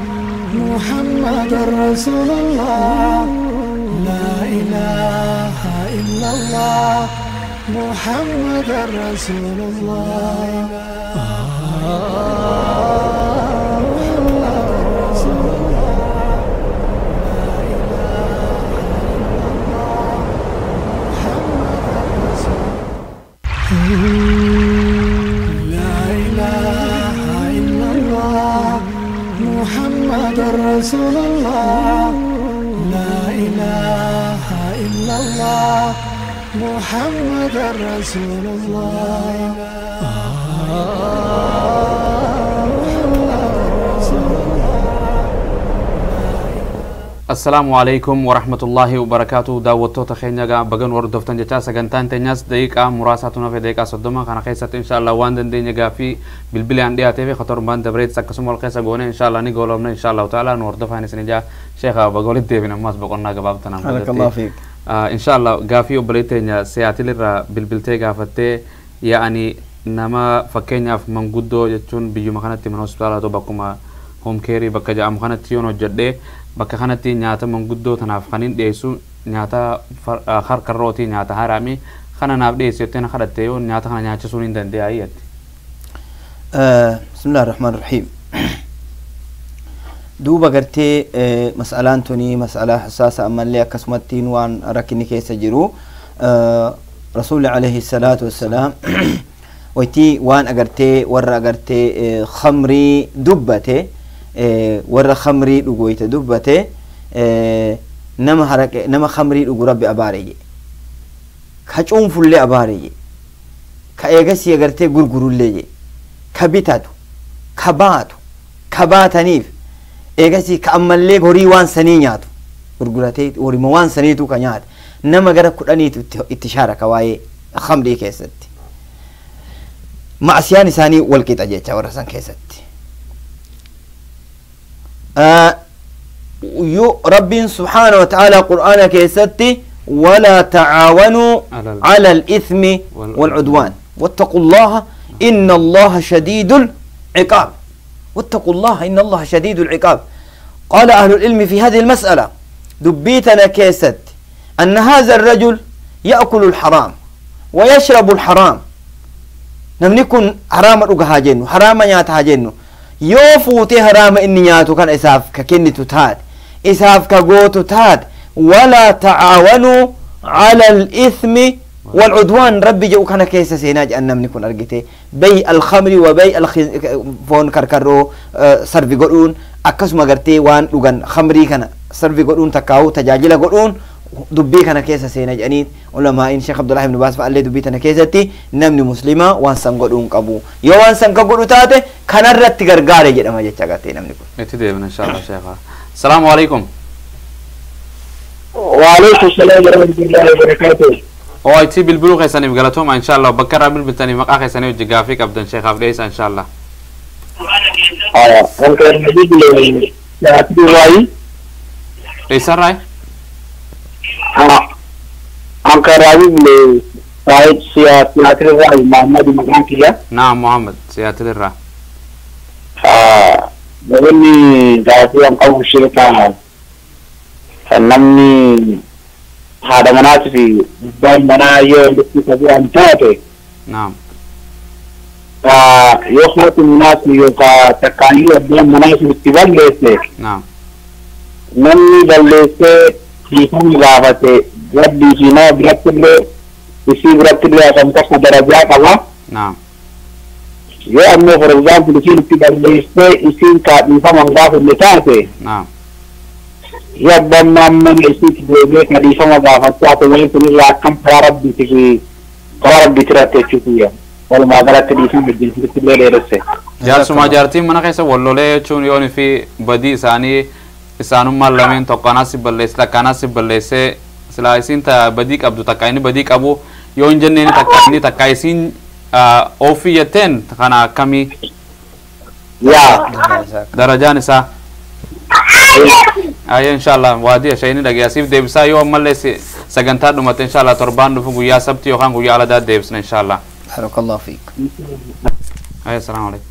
محمد رسول الله لا إله إلا الله محمد رسول الله. لا إله إلا الله محمد رسول الله. لا إله إلا الله محمد رسول الله.
السلام عليكم ورحمة الله وبركاته. داوتو تخينيا غا بغن وردفتن جچا سغنتان تنياس دقيقة مراساتنا في دقيقة صدما كان خيسات إن شاء الله وان دندين غا في بالبلان دياتي في خطر بان دبريت سكسم والقيسة غونه إن شاء الله نقولهم إن شاء الله تعالى نوردفان سنجا شيخا بقول ديبنا ماس بقولنا غبابتنا
بارك الله فيك.
إن شاء الله غافي وبليتنيا سياتيل را بالبلتي غافتي يعني نما فكينيا في منغودو جچون بيو مخانتي من هوسبيتال تو بكما هوم كيري بكا جام خانتي يونو جدي bakka kanatti nyaata manguddoo tanaaf kan hin dhiyeessu nyaata harkarrootii nyaata haraamii kana naaf dhiyeessu jettee na kadhatte yoo nyaata kana nyaachisuun hin dandeeyaa jetti.
Bismillaahi Rahmaan Rahiim. Duuba gartee mas'alaan tuni mas'alaa hassaasa ammallee akkasumattiin waan rakkinni keessa jiru Rasuulli alayhi salaatu wassalaam waytii waan agartee warra agartee khamrii dubbate warra khamrii dhugu wayta dubbate nama haraqe nama khamrii dhugu rabbi abaare je ka cuunfullee abaare je ka eegasii agartee gurgurullee je ka bitatu ka baatu ka baataniif eegasii ka ammallee horii waan sanii nyaatu gurguratee horima waan saniitu ka nyaate nama gara 10 itti shaaraka waa'ee khamrii keessatti macsiyaan isaanii wal qixa jecha warra san keessatti. رب سبحانه وتعالى قرآن كيستي ولا تعاونوا على الإثم والعدوان واتقوا الله إن الله شديد العقاب. واتقوا الله إن الله شديد العقاب. قال أهل العلم في هذه المسألة دبيتنا كيست أن هذا الرجل يأكل الحرام ويشرب الحرام نمنكن حرام رقها حرام نياتها جنو yoo fuutee haraama inni nyaatu kana isaaf ka kennitu taate isaaf ka gootu taate walaa tacaawanuu cala alithmi والعدوان ربي جو كان كيس سيناج أن نمني كون أرجته بيع الخمر وبيع فون كركرو سرفي قرون أكس ما قرتي وان لغن خمري كان سرفي قرون تكاو تجاجل قرون دبي كان كيس سيناج أنيت علماء إن شيخ عبد الله بن باز فقال لي دبي تنا كيستي نمني مسلمة وان سنقولون قبو يو وان سنقولون تاته كان الرت غرغاري جدا ما جتشاقتي نمني كون
اتدي إن شاء الله شيخ. السلام عليكم.
وعليكم السلام ورحمة الله وبركاته.
او اي تي بالبلوغ خيساني بغلطهم ان شاء الله بكر عمل بالتاني مقا خيساني وجغافيك ابدا شيخ عبد العزيز ان شاء الله. ليس راي نعم محمد سياتل الرا
بقولني قاعدين أول شيء فنمني هذا مناسبي بين منايا اللي
نعم
يخلط الناس يوقع تكاني بين مناسب اتبال
نعم
نمني بلسة في غابته ربي جنا برتب इसी برتب عشان درجات الله
نعم
يا أمي for example इसी بلسة इसी का إنسان في اللي
نعم
يا بنا من इसी के खलीफा मगाफत तो वही सुनी लाखम प्रारब्ध थी प्रारब्ध रहते चुकी है और मागरा खलीफा में जिनसे ले ले रसे
यार समाजारती मना कैसे वल्लोले चुन योनि في بدي ثاني isaanummaan lameen tokko anaas balleesse takka anaas balleesse silaa isiin ta badii qabdu takka inni badii qabu yoo hin jenneen takka inni takka isiin ofii jetteen kana akkamii
yaa
darajaan isaa ayya inshallah waadiya shayni dhageessiif deebisaa yoo ammallee sagantaa dhumate inshallah torbaan dhufu guyyaa sabti yookaan guyyaa aladaa deebisna inshallah
barakallahu fiik
ayya assalaamu alaikum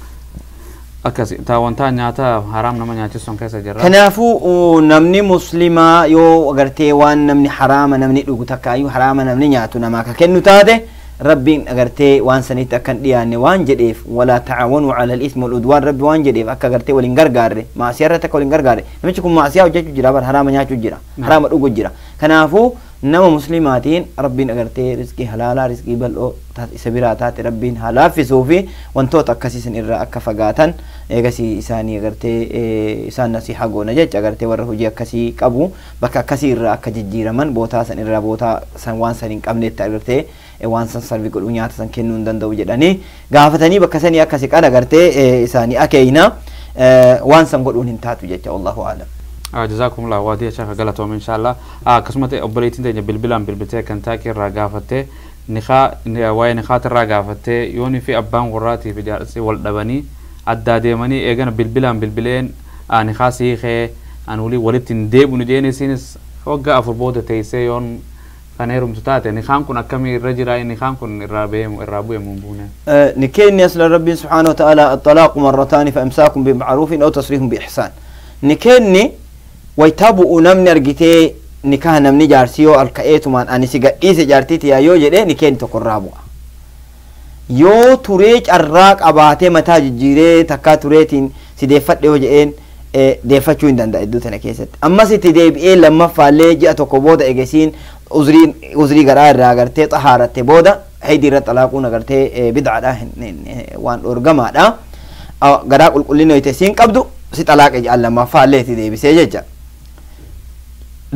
akkasi taa nyaata haraam nama nyaachisuun keessa jirra.
Kanaafuu namni muslimaa yoo agartee waan namni haraama namni dhugu takkaayyuu haraama namni nyaatu namaa ka kennu taate Rabbiin agartee waan sanitti akkan dhiyaanne waan jedheef walaa tacawanuu cala al-ismi wal-udwaan rabbi waan jedheef akka agartee waliin gargaarre maasiyaa irratti akka waliin gargaarre namichi kun maasiyaa hojjechuu jira bar haraama nyaachuu jira haraama dhuguu jira kanaafuu nama muslimaatiin rabbiin agartee rizqii halaalaa rizqii bal'oo isa biraa taate rabbiin haa laaffisuu fi wantoota akkasii san irraa akka fagaatan eegasii isaanii agartee isaan nasiihaa goona jecha agartee warra hojii akkasii qabu bakka akkasii irraa akka jijjiiraman bootaa san irraa bootaa san waan san hin qabnetti agartee waan san sarvi godhuu nyaata san kennuu hin danda'u jedhanii gaafatanii bakka sanii akkasi qan agartee isaanii akeeyna waan san godhuun hin taatu jecha wallahu aalam.
Jazakumullah waadiya sheekha galatoom inshallah akkasumatti obboleettiin teenya bilbilaan bilbiltee kan taaqii irraa gaafattee nikaa waa'ee nikaata irraa gaafattee yoonii fi abbaan warraatii fi jaarsi wal dhabanii addaa deemanii eegana bilbilaan bilbileen nikaa siikee an walii walitti hin deebinu jeeni isiinis waggaa 4 booda teessee yoon kan heerumtu taate nikaan kun akkamii irra jira nikaan kun irraa beemu irraa bu'emu hin buune.
Nikeenni asla rabbiin subhaanahu wa ta'ala الطلاق مرتان فإمساك بمعروف أو تصريح بإحسان. Nikeenni waytabu'u namni argitee nikaha namni jaarsi yoo alka'eetumaan ani si gadhiise jaartiiti yaa yoo jedhee nikeenni tokko irraa bu'a. Yoo turee carraa qabaatee mataa jijjiiree takkaa tureetiin si deeffadhe yoo jedheen deeffachuu hin danda'a iddoo tana keessatti. Ammas itti deebi'ee lammaffaallee ji'a tokko booda egesiin uzrii garaa irraa agartee xahaaratte booda haydii irra xalaaquun agartee bid'aadha waan dhorgamaadha. Garaa qulqullina yoo siin qabdu si xalaaqe jedhan lammaffaallee itti deebisee jecha.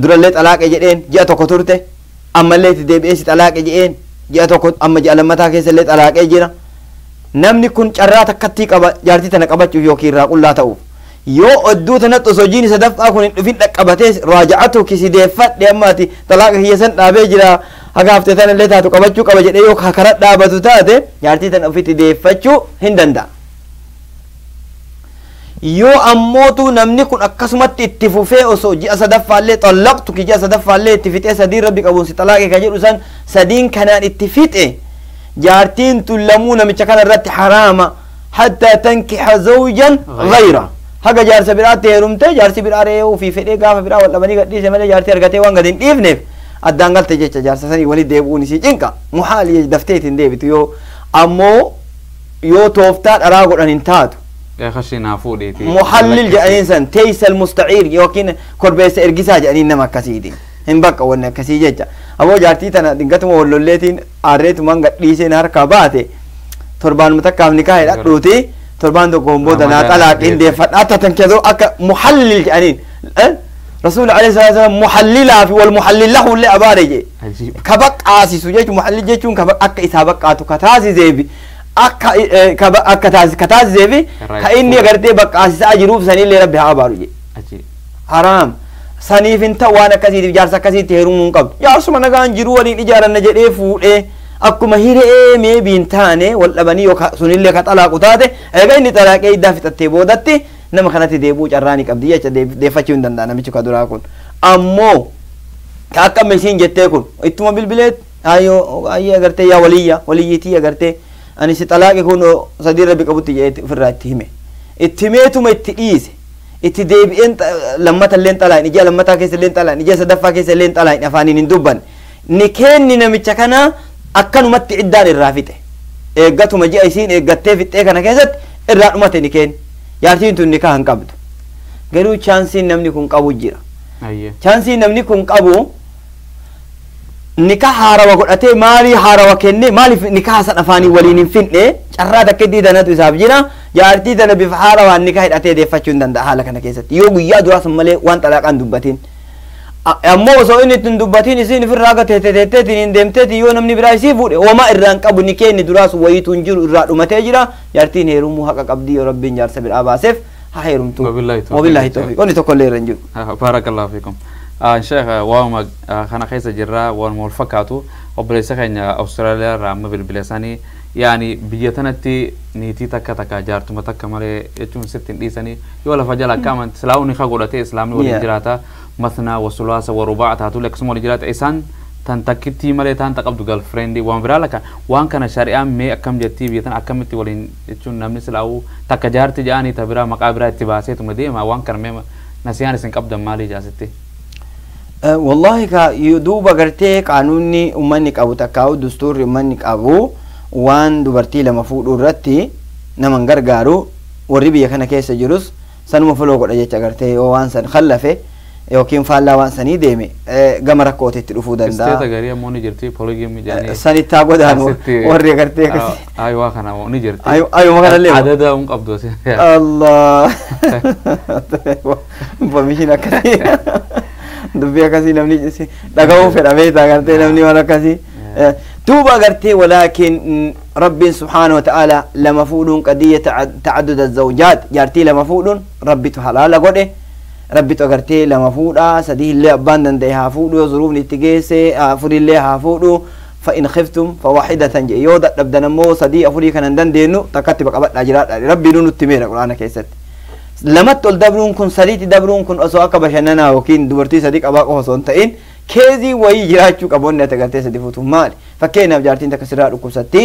Durallee xalaaqe jedheen ji'a tokko turte ammallee itti deebi'ee si xalaaqe jedheen ji'a tokko amma ji'a lammataa keessallee xalaaqee jira. Namni kun carraa takkattii qaba jaartii tana qabachuuf yookiin irraa qullaa ta'uuf. Yoo odduu tanatti osoo jiini sadaffaa kun hin dhufin dhaqqabatee raaja'atu kisi deeffadhe amma ati xalaaqa kiyya san dhaabee jira haga haftee tanallee taatu qabachuu qaba jedhee yoo kara dhaabatu taate jaartii tana ofitti deeffachuu hin danda'a. Yoo ammootu namni kun akkasumatti itti fufee osoo ji'a sadaffaallee xallaqtu ki ji'a sadaffaallee itti fixee sadiin rabbi qabuun si xalaaqe ka jedhu san sadiin kanaan itti fixe jaartiin tun lamuu namicha kana irratti haraama hattaa tankixa zawjan ghayra. Haga jaarsa biraatti heerumte jaarsi biraa re'ee ofii fedhee gaafa biraa wal dhabanii gadhiise malee jaartii argatee waan gadi hin dhiifneef addaan galte jecha jaarsa sanii walitti deebi'uun isii cinqa muhaali daftee ittiin deebitu yoo ammoo yoo tooftaa dharaa godhan hin taatu. Muhallil jedhaniin san teessa almustaciir yookiin korbeessa ergisaa jedhaniin nama akkasiiti. Hin bakka wanni akkasii jecha. Ammoo jaartii tana dingatuma wallolleetiin aarreetumaan gadhiiseen harkaa baate torbaanuma takkaaf nikaa hidhadhuuti. Torbaan tokkoon booda naa xalaaqin deeffadha akka tan keessoo akka muhallil jedhaniin rasuulli alayhi salaatu wasalaam muhallilaa fi wal muhallillahu illee abaare jee ka baqqaasisu jechuun muhallil jechuun ka akka isaa baqqaatu ka taasiseefi akka ka taasiseefi ka inni agartee baqqaasisaa jiruuf sanillee rabbi haa abaaru jee haraam saniif hin ta'u waan akkasiitiif jaarsa akkasiitti heerumuu hin qabdu jaarsuma nagaan jiruu waliin ijaaranna jedhee fuudhee akkuma hiree meebii hin taane wal dhabanii yookaan sunillee ka xalaaqu taate egaa inni xalaaqee iddaa fixattee boodatti nama kanatti deebi'uu carraa ni qabdi jecha deeffachuu hin danda'a namichi ka duraa kun ammoo ka akka amma isiin jettee kun ittuma bilbilee ayyoo ayyee agartee yaa waliyya waliyyiitii agartee ani si xalaaqe kun sadii rabbi qabutti jedhee ofirraa itti hime itti himeetuma itti dhiise itti deebi'een lammata illee xalaa'in ija lammataa keessa illee xalaa'in ija sadaffaa keessa illee xalaa'in afaaniin hin dubbanne ni kenni namicha kanaa akkanumatti iddaan irraa fixe eeggatuma ji'a isiin eeggattee fixxee kana keessatti irraa dhumate ni kenni jaartiin tun nikaa hin qabdu garuu chaansiin namni kun qabu jira chaansiin namni kun qabu nikaa haarawa godhatee maalii haarawa kennee maaliif nikaa san afaanii waliin hin finne carraa takka danatu isaaf jira jaartii tana bifa haarawaan nikaa hidhatee deeffachuu hin danda'a haala kana keessatti yoo guyyaa duraa sun malee waan xalaaqaan dubbatiin ammoo osoo inni ittiin dubbatiin isiin ofirraa gateete teetteetiin hin deemteetiin yoo namni biraa isii fuudhe homaa irraa hin qabu ni kenni duraa sun wayiitu hin jiru irraa dhumatee jira jaartiin heerumuu haqa qabdii yoo rabbiin jaarsa biraa baaseef haa heerumtu. Wabillahi tawfiiq. Wanni tokko illee irra hin jiru.
Baarakallahu fiikum. Sheekh waanuma kana keessa jirra waanuma wal fakkaatu obboleessa keenya Awustiraaliyaa irraa amma bilbila isaanii yaani biyya tanatti niitii takka takka jaartuma takka malee jechuun sitti hin dhiisanii yoo lafa jala akka amanti silaa'uun ni godhatee islaamni waliin jiraata masnaa wasulaasa warubaa taatullee akkasuma waliin jiraata isaan tan takkittii malee taan taqabdu girlfriend waan biraa laka waan kana shari'aan mee akkam jettii biyya tana akkamitti waliin jechuun namni silaa'uu takka jaarti ja'anii ta biraa maqaa biraa itti baaseetuma deema waan kana mee nasiyaan isin qabdan maalii jaasitti?
Wallahi ka duuba gartee qaanuunni uummanni qabu takkaa'u dustuurri uummanni qabu waan dubartii lama fuudhuu irratti nama hin gargaaru warri biyya kana keessa jirus sanuma foloo godha jecha gartee yoo waan san kallafe yookiin faallaa waan sanii deeme gama rakkootitti dhufuu danda'a.
Isteeta garii ammoo ni jirti poligami jedhanii.
Sanittaa godaanu warri gartee akkasii.
Ayiwaa kana ni jirti.
Ayuma kanallee.
Adada hin qabdu asin.
Allah. Information akkasii. Dubbii akkasii namni dhaga'uu fedha beektaa gartee namni waan akkasii. Duuba gartee walaakin rabbiin subhaanahu wa ta'ala lama fuudhuun qadiyya ta'addud azawjaat jaartii lama fuudhuun rabbitu halaala godhe. Rabbitu agartee lama fuudhaa sadii illee abbaan danda'e haa fuudhu yoo zuruufni itti geesse afurillee haa fuudhu fa'in khiftum fawaahidatan jedhe yoo dadhabdan ammoo sadii afurii kana hin dandeenyu takkatti baqabadhaa jiraadha rabbiin nutti meera quraana keessatti. Lamatti ol dabruun kun sadiitti dabruun kun osoo akka bashannanaa yookiin dubartii sadii qabaa qofa osoo hin ta'in keezii wayii jiraachuu qaboonni ati agartee sadi fuutuuf maali fakkeenyaaf jaartiin takka sirraa dhukkubsatti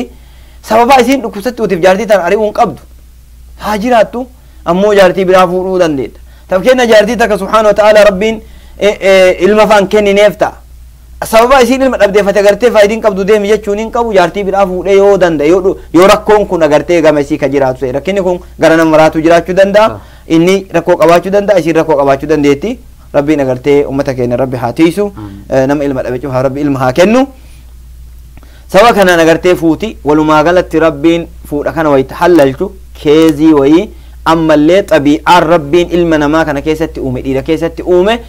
sababa isiin dhukkubsattuutiif jaartii tana ari'uu hin qabdu haa jiraattu ammoo jaartii biraa fuudhuu dandeetta. Fakkeenya jaartii takka subhaanahu wa ta'ala rabbiin ilma faan kennineef ta'a. Sababa isiin ilma dhabdeeffate agartee faayidiin qabdu deemi jechuun hin qabu jaartii biraa fuudhee yoo danda'e yoo rakkoon kun agartee gama isii ka jiraatu ta'e rakkinni kun gara nama maraatu jiraachuu danda'a. Inni rakkoo qabaachuu danda'a isiin rakkoo qabaachuu dandeetti. Rabbiin agartee uummata keenya rabbi haa tiisu nama ilma dhabe cufa rabbi ilma haa kennu. Sababa kanaan agartee fuuti walumaa galatti rabbiin fuudha kana wayita halalchu keezii wayii ammallee xabii'aan rabbiin ilma namaa kana keessatti uume dhiira keessatti uume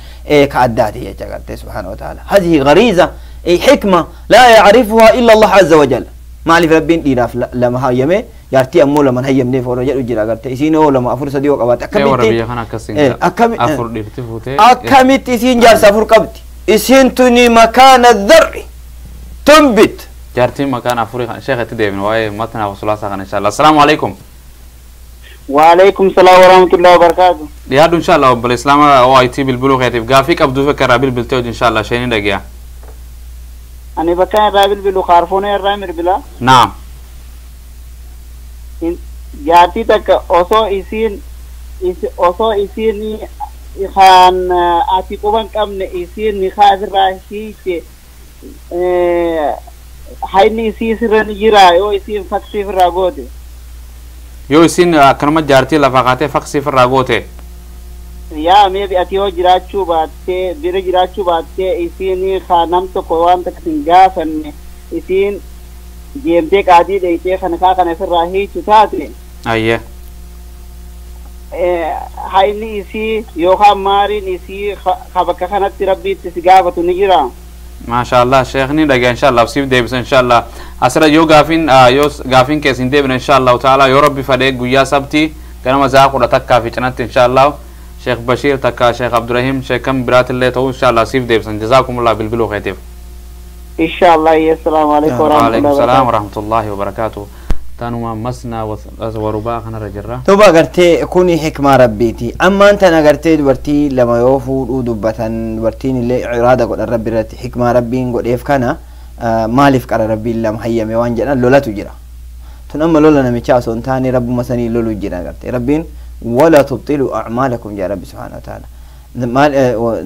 ka addaati jecha agartee subhaanahu wa ta'ala. Hazihi gariiza xikma laa yacrifuhaa illa Allah azza wa jalla. Maaliif rabbiin dhiiraaf lama hayyame jaartii ammoo lama hayyamneef warra jedhu jira agartee isiin yoo lama afur sadii yoo qabaatte akkamitti isiin jaarsa afur qabdi isiin tuni makaana dharri tunbit.
Jaartiin makaan afurii sheekatti deebine waa'ee matnaa wasulaasaa kana inshallah. Assalaamu alaikum.
وعليكم السلام ورحمة الله وبركاته.
يا إن شاء الله رب الإسلام أو آي تي بالبلوغ هاتف قافي قبضو فكر رابيل بالتوج إن شاء الله شيء ندقيا.
أنا بكان رابيل بلو خارفوني الرامر بلا.
نعم.
جاتي تك أصو إسين خان أتيكوبان كم إسين نخاز راشي هاي نسي سرني جرا يو إسين فكسي فراغوتي.
Yoo isin akkanuma jaartii lafa kaatee faqsii firraa goote.
Yaa meebi ati yoo jiraachuu baattee bira jiraachuu baattee isiin nam tokko waan takka hin gaafanne isiin deemtee qaadii dheeytee kana kaa kana firraa hiichu taate.
Ayyee.
Hayni isii yookaan maariin isii ka bakka kanatti rabbiitti si gaafatu ni jira.
Maashaallah sheekni dhagaa inshallah siif deebisa inshallah asirra yoo gaafiin yoo gaafiin keessa hin deebine inshallah ta'ala yoo rabbi fadhee guyyaa sabtii ganama sa'a 11 fi cinatti inshallah sheekh Bashiir takka sheekh Abdurrahim sheekh kan biraatillee ta'uu inshallah siif deebisan jazaakumullah bilbiluu keetiif.
Inshallah assalaamu alaikum
warahmatullahi warahmatullahi wabarakaatuh. Tanuma masnaa warubaa kanarra jirra.
Tuba agartee kuni hikmaa rabbiiti. Ammaan tan agartee dubartii lama yoo fuudhuu dubbatan dubartiin illee iraada godhan rabbi irratti hikmaa rabbiin godheef kana maaliif qara rabbiin lama hayyame waan jedhan lolatu jira. Tun amma lola namichaa osoo hin taane rabbuma sanii loluu jira agartee rabbiin wala tubxiluu acmaalakum jedha rabbi subhaanahu wa ta'ala.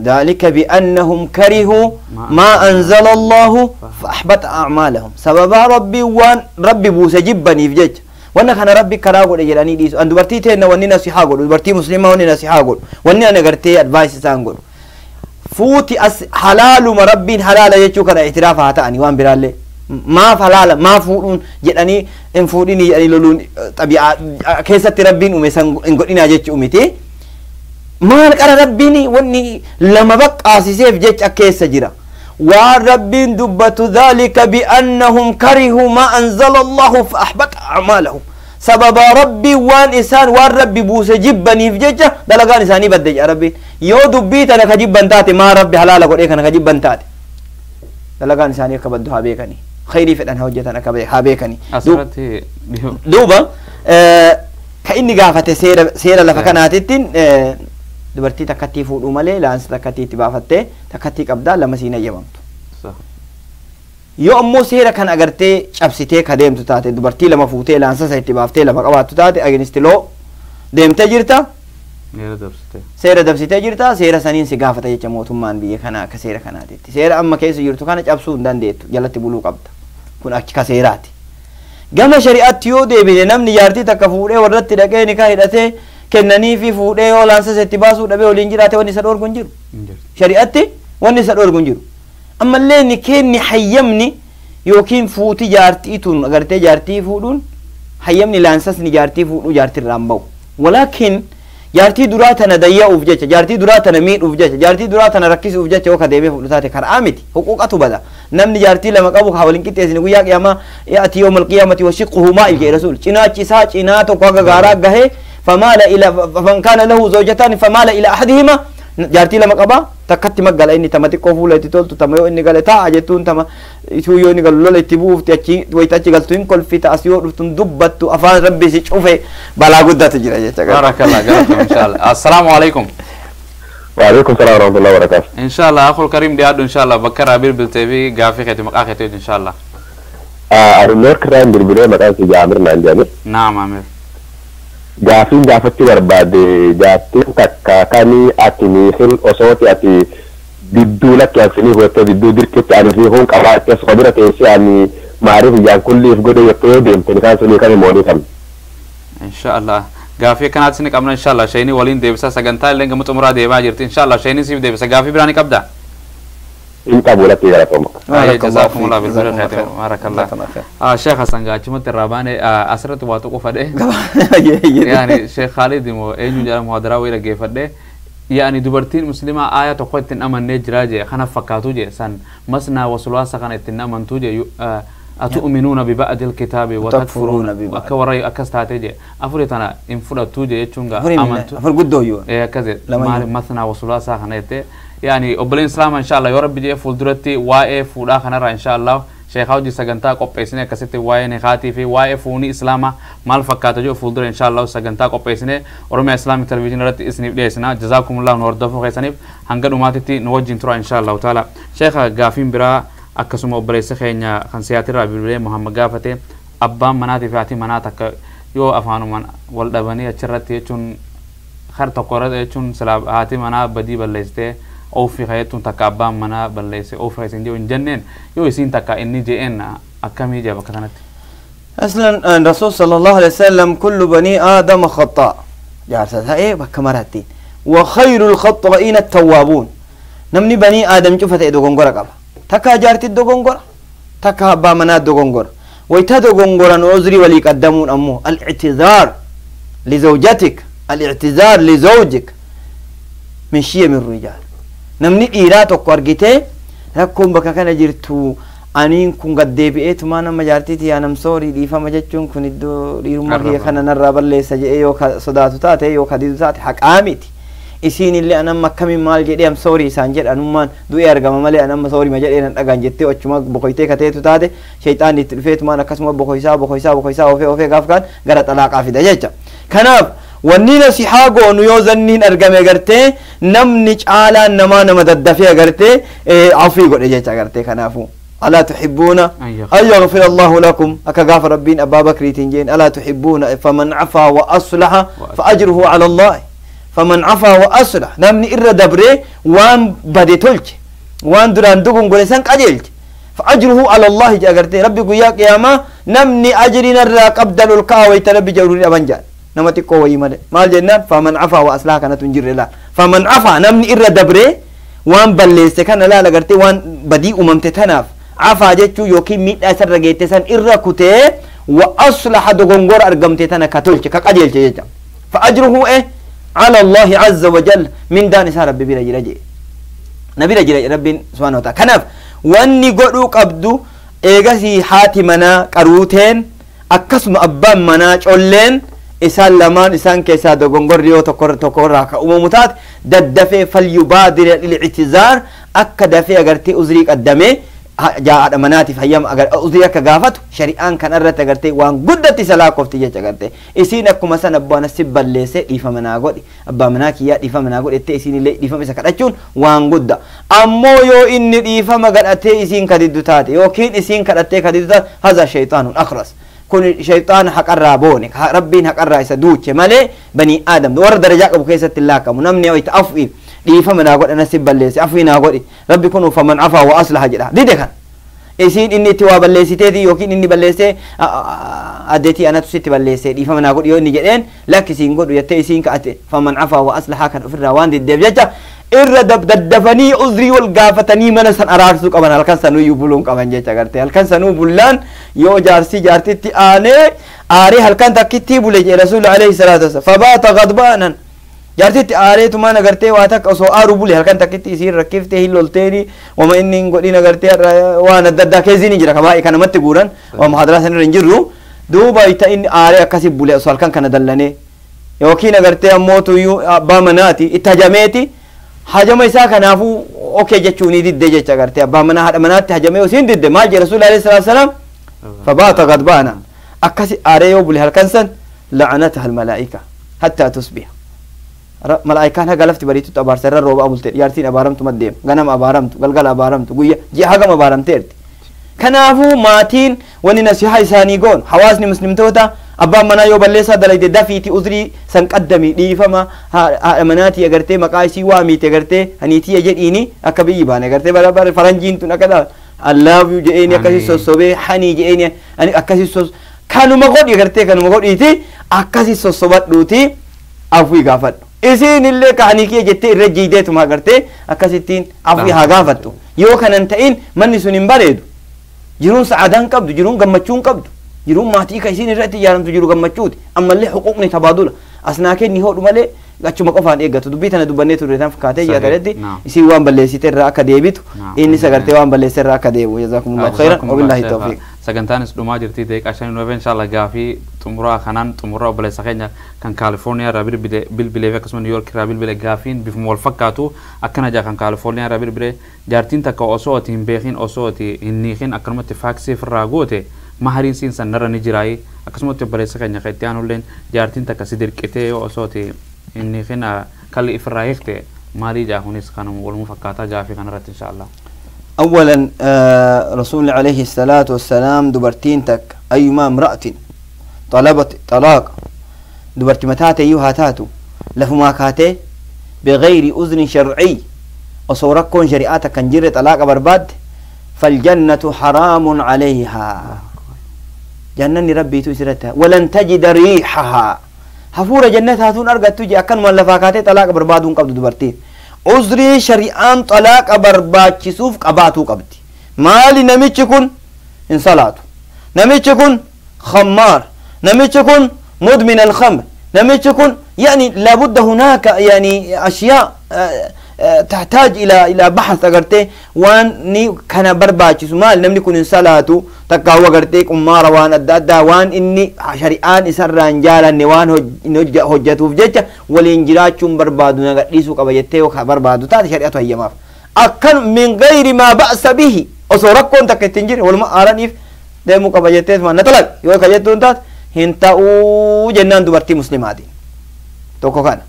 ذلك بأنهم كرهوا ما أنزل الله فأحبط أعمالهم سبب ربي وان ربي بوسى جبني في جج وانا كان ربي كراغو لجلاني ديس أن دبرتي تينا واني نصيحة قول دبرتي مسلمة واني نصيحة قول واني أنا قرتي أدفايس سانقول فوتي أس حلال ما ربي حلال يجو كان اعترافها تاني وان برالي ما فلال ما فورون جلاني إن فوريني يعني لولون طبيعة كيسة ربين ومسان إن قلنا جج أمتي maal qara rabbiin wanni lama baqqaasiseef jecha keessa jira waan rabbiin dubbatu dhalika biannahum karihuu maa anzala allahu fa ahbata acmaalahum sababa rabbii waan isaan waan rabbi buuse jibbaniif jecha dalagaan isaanii badde jedha rabbiin yoo dubbii tana ka jibban taate maa rabbi halaala godhee kana ka jibban taate dalagaan isaanii akka baddu haa beekanii khayrii fedhan haa hojjetan akka haa beekanii duuba ka inni gaafate seera lafa kanaatittiin dubartii takkattii fuudhuu malee laansa takkattii itti baafattee takkattii qabdaa lama siin hayyamamtu. Yoo ammoo seera kan agartee cabsitee ka deemtu taate dubartii lama fuutee laansa isa itti baaftee lama qabaattu taate against law deemtee jirta Seera dabsitee jirta seera saniin si gaafata jecha mootummaan biyya kanaa akka seera kanaatitti. Seera amma keessa jirtu kana cabsuu hin dandeettu jalatti buluu qabda. Kun akka seeraati. Gama shari'aatti yoo deebine namni jaartii takka fuudhee warratti dhaqee nikaa hidhatee kennanii fi fuudhee yoo laansas itti baasuu dhabee waliin jiraate wanni isa dhoorgu hin jiru. Shari'aatti wanni isa dhoorgu hin jiru. Ammallee nikeenni hayyamni yookiin fuuti jaartii tun agartee jaartii fuudhuun hayyamni laansasni jaartii fuudhuu jaartii irraa hin bahu. Walaakin jaartii duraa tana dayya'uuf jecha jaartii duraa tana miidhuuf jecha jaartii duraa tana rakkisuuf jecha yoo ka deemee fuudhu taate karaa miti huquuqatu bada. Namni jaartii lama qabu haa waliin qixxeessine guyyaa qiyaamaa yaati yawmal qiyaamati washiqquhu maa'il jedhe rasuul cinaachi isaa cinaa tokko haga gaaraa gahee famaala ila faman kaana lahu zawjataani famaala ila ahadihima jaartii lama qaba takkatti maggala inni tama xiqqoo fuula itti toltu tama yoo inni gale taa'a jettuun tama isuu yoo inni galu lola itti buufti achi wayita achi galtu hin kolfita as yoo dhuftu hin dubbattu afaan rabbi si cufe balaa guddatu jira jecha.
Barakallah galatoom inshallah. Assalaamu alaikum.
وعليكم السلام ورحمة الله وبركاته.
إن شاء الله أخو الكريم ديادو إن شاء الله بكر أبير بالتيفي قافي خيتي مقا خيتي إن شاء الله.
أرنور كرام بالبناء مكان في جامر نعم جامر.
نعم عامر.
Gaafiin gaafachuu barbaade jaartiin takka kani ati niisin osooti ati didduu lakki ansinii hubattee didduu dirqitti ani fi hun qabaatte osoo bira teessee ani maariif ijaan kulliif godhe jettee yoo deemte nikaan sunii kami moonii kami.
Inshaallah gaafii akkanaatti ni qabna inshaallah shayinii waliin deebisa sagantaa illee gama xumuraa deemaa jirti inshaallah shayinii siif deebisa gaafii biraa ni qabdaa.
In qabu lakki galatooma.
جزاكم الله بالخير خير بارك الله. شيخ حسن قاعد الراباني أسرت واتقو فده يعني شيخ خالد مو أينو جرى مهادرة ويلا جي فده يعني دبرتين مسلمة آية تقوى تنأمن نجراجة خنا فكاتو جي سن مسنا وصلوا سخن تنأمن توجي أتؤمنون ببعض الكتاب وتكفرون ببعض أكوري أكستاتي جي أفريتنا إنفلا توجي يتشونغا أمنتو
أفر قدو يو
إيه كذا مسنا وصلوا سخن يعني أبلين سلام إن شاء الله يا رب جي فولدرتي واي فولا خنرا إن شاء الله شيخ حوجي سجنتا قبيسنة كسيت واي نخاتي في واي فوني إسلاما مال فكاتو جو فولدر إن شاء الله سجنتا قبيسنة ورمي إسلامي تلفزيون رت إسني بديسنا جزاكم الله نور دفو خيسنيف هنقد وماتتي نوجه ترى إن شاء الله تعالى شيخ قافين برا أكسم أبلين سخينيا خنسيات الرابع بلين محمد قافته أبا مناتي فاتي مناتك يو أفهانو من والدبني أشرتي چون خر تقرر چون سلاب هاتي منا بدي بلسته أو في خياتون تكابا منا بلسه أو في خيسين جنن يو يسين تكا إني جئن أكمل جاب كثنت.
أصلاً الرسول صلى الله عليه وسلم كل بني آدم خطاء جالسة إيه بكمرتين وخير الخطائين التوابون. نمني بني آدم شوفت إيه دوغونغورا قبل تكا جارتي دوغونغورا تكا أبا منا دوغونغورا ويتا دوغونغورا عذري ولي قدمون أمه الاعتذار لزوجتك الاعتذار لزوجك من شيء من الرجال. Namni dhiiraa tokko argitee rakkoon bakka kana jirtu aniin kun gaddeebi'eetu maa nama jaartiiti yaa namsoorii dhiifama jechuun kun iddoo dhiirummaa kiyya kana narraa balleessa jedhee yoo sodaatu taate yoo kadiidu taate haqaa miti. Isiin illee anamma akkamiin maal jedhee amsoorii isaan jedha anummaan du'ee argama malee anamma soorima jedhee nan dhagaan jettee achuma boqoytee kateetu taate shayxaanni itti dhufeetumaan akkasuma boqoysaa boqoysaa boqoysaa ofee ofee gaaf kaan gara xalaaqaa fida jecha. Kanaaf wanni nasihaa goonu yoo zanniin argame gartee namni caalaan namaa nama daddafee agartee afii godhe jecha agartee kanaafuu alaa tuhibbuuna an yaghfira Allahu lakum akka gaafa rabbiin abbaa bakriitiin jeen alaa tuhibbuuna faman cafaa wa aslaha fa ajruhu cala Allahi faman cafaa wa aslah namni irra dabree waan bade tolche waan duraan dogongore san qajeelche fa ajruhu cala Allahi je agartee rabbi guyyaa qiyaamaa namni ajriin irraa qabdan ol ka'a wayta rabbi jedhu dhaban jedhan nama xiqqoo wayii malee maal jennaan faman cafaa wa aslaha kanatu hin jirre laal faman cafaa namni irra dabree waan balleesse kana laal agartee waan badii uumamte tanaaf cafaa jechuu yookiin miidhaa isarra geette san irra kutee wa aslaha dogongora argamte tana ka tolche ka qajeelche jecha fa ajruhu cala Allahi azza wa jalla mindaan isaa rabbi bira jira jee na bira jira rabbiin subhaanahu wa ta'ala kanaaf wanni godhuu qabdu eegasii haati manaa qaruuteen akkasuma abbaan manaa colleen isaan lamaan isaan keessaa dogongorri yoo tokkorraa ka uumamu taate daddafee falyubaadir ilcitizaar akka dafee agartee uzrii qaddamee jaadha manaatiif hayyama uzrii akka gaafatu shari'aan kan irratti agartee waan guddatti isa lakkoofti jecha agartee isiin akkuma san abbaan si balleessee dhiifama naa godhi abbaa manaa kiyyaa dhiifama naa godhi jettee isiin illee dhiifama isa kadhachuun waan gudda ammoo yoo inni dhiifama gadhatee isiin kadiddu taate yookiin isiin kadhattee kadiddu taate haza shayxaanuun akhras. kun shayxaana haqarraa boone rabbiin haqarraa isa duuche malee banii aadam warra darajaa qabu keessatti hin laakkamu namni wayta afwiif dhiifama naa godha nasi balleesse afwii naa godhi rabbi kun faman afaa wa aslaha jedha dide kan isiin inni itti waa balleessiteeti yookiin inni balleessee addeetii anatu sitti balleessee dhiifama naa godhi yoo inni jedheen lakkisiin godhu jettee isiin ka'ate faman afaa wa aslahaa kan ofirraa waan diddeef jecha irra daddafanii uzrii wal gaafatanii mana san araarsuu qaban halkan sanuyyuu buluun qaban jecha gartee halkan sanuu bullaan yoo jaarsi jaartitti aanee aaree halkan takkitti bule jedhe rasuulli alayhi salaatu wasalaam fabaata gadbaanan jaartitti aareetumaan agartee waa takka osoo aaru bule halkan takkitti isiin rakkiftee hin lolteeni wama inni hin godhin agartee waan adda addaa keessiin hin jira ka baay'ee kanamatti guuran waa muhaadaraa san irra hin jirru duuba ita inni aaree akkasi bule osoo halkan kana dallanee yookiin agartee ammootuyyuu abbaa manaati itti hajameeti hajama isaa kanaafuu okee jechuun didde jecha agartee abbaa manaa haadha manaatti hajamee isiin didde maal jedhe rasuulli alayhi salaatu wasalaam fabaata gadbaana akkasi aaree yoo bule halkan san la'anataha almalaa'ika hattaa tusbiha malaayikaan haga lafti bariitutti abaarsa irra rooba bulte jaartiin abaaramtu maddeem ganama abaaramtu galgala abaaramtu guyya ji'a hagam abaaramteerti kanaafuu maatiin wanni nasihaa isaanii goon hawaasni muslimtoota abbaan manaa yoo balleessaa dalayde dafiiti uzrii san qaddami dhiifama haadha manaatii agartee maqaa isii waamiite agartee haniitiya jedhiini akka biyyi baane agartee bara faranjiin tun akka I love you jedheeni akkasi sossobee hanii jedheeni akkasi sos kanuma godhi agartee kanuma godhiiti akkasi sossobadhuuti afwii gaafadhu isiin illee kaanii kiyya jettee irra jiideetuma agartee akkasittiin afwii haa gaafattu yoo kanan ta'in manni sun hin bareedu jiruun sa'aadaa hin qabdu jiruun gammachuu hin qabdu jiruun maatii ka isiin irratti ijaaramtu jiru gammachuuti ammallee huquuqni tabaadula asnaa kenni hodhu malee achuma qofaan eeggatu dubbii tana dubbannee turre tan fakkaatee jaataletti isiin waan balleessite irraa akka deebitu inni sagartee waan balleesse irraa akka deebi'u jazaakumullahu khayran wabillahi tawfiiq
sagantaanis dhumaa jirti daqiiqaa 5 nuuf inshallah gaafii xumuraa kanaan xumuraa obboleessa keenya kan Kaalifoorniyaa irraa bilbilee fi akkasuma Niw Yoork irraa bilbile gaafiin bifuma wal fakkaatu akkana jaa kan Kaalifoorniyaa irraa bilbile jaartiin takka osoo ati hin beekin osoo ati hin niikin akkanumatti faaksii ofirraa goote mahariin siin san narra ni jiraayi akkasumatti obboleessa keenya kan itti aanulleen jaartiin takka si dirqitee yoo osoo ati hin niikin kalli ifirraa hiikte maalii jaa kunis kanuma waluma fakkaataa gaafii kanarratti inshallah.
أولا رسول عليه الصلاة والسلام دبرتين تك أيما امرأة طلبت طلاق دبرت متاتي أيها تاتو لفما كاتي بغير أذن شرعي وصوركون شريعتك كان جري طلاق برباد فالجنة حرام عليها جنني ربي تسرتها ولن تجد ريحها حفور جنتها تون أرقت تجي أكن مولفا كاتي طلاق بربادون قبض دبرتين عذري شريعان طلاق برباچسوف قباتو قبدي مالي نميچ كن ان صلاتو نميچ كن خمار نميچ كن مدمن الخمر نميچ كن يعني لابد هناك يعني اشياء تحتاج الى بحث اغرتي وان ني كان برباچسو مال نمني كن ان صلاتو تكاو اغرتي قمار وان ادى وان اني شريعان اسران جالن وان hojjatuuf jecha waliin jiraachuun barbaadu na gadhiisuu qaba jettee yoo barbaadu taate shari'atu hayyamaaf akkan min gayri maa ba'sa bihi osoo rakkoon takka ittiin jirre waluma aaraniif deemuu qaba jettee na talaq yoo ka jettuun taate hin ta'uu jennaan dubartii muslimaatiin tokko kana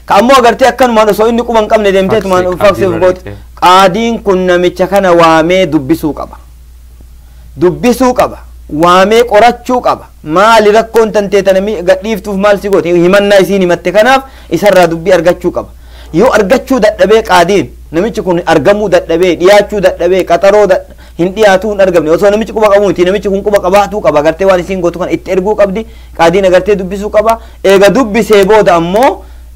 ka ammoo agartee akkanumaan osoo inni quba hin qabne deemteetumaan faksiif goote qaadiin kun namicha kana waamee dubbisuu qaba dubbisuu qaba waamee qorachuu qaba maali rakkoon tantee tana gadhiiftuuf maal si goote himannaa isiin himatte kanaaf isarraa dubbii argachuu qaba yoo argachuu dadhabee qaadiin namichi kun argamuu dadhabee dhiyaachuu dadhabee qaxaroo hin dhiyaatuu hin argamne osoo namichi quba qabu miti namichi kun quba qabaatuu qaba agartee waan isiin gootu kana itti erguu qabdi qaadiin agartee dubbisuu qaba eega dubbisee booda ammoo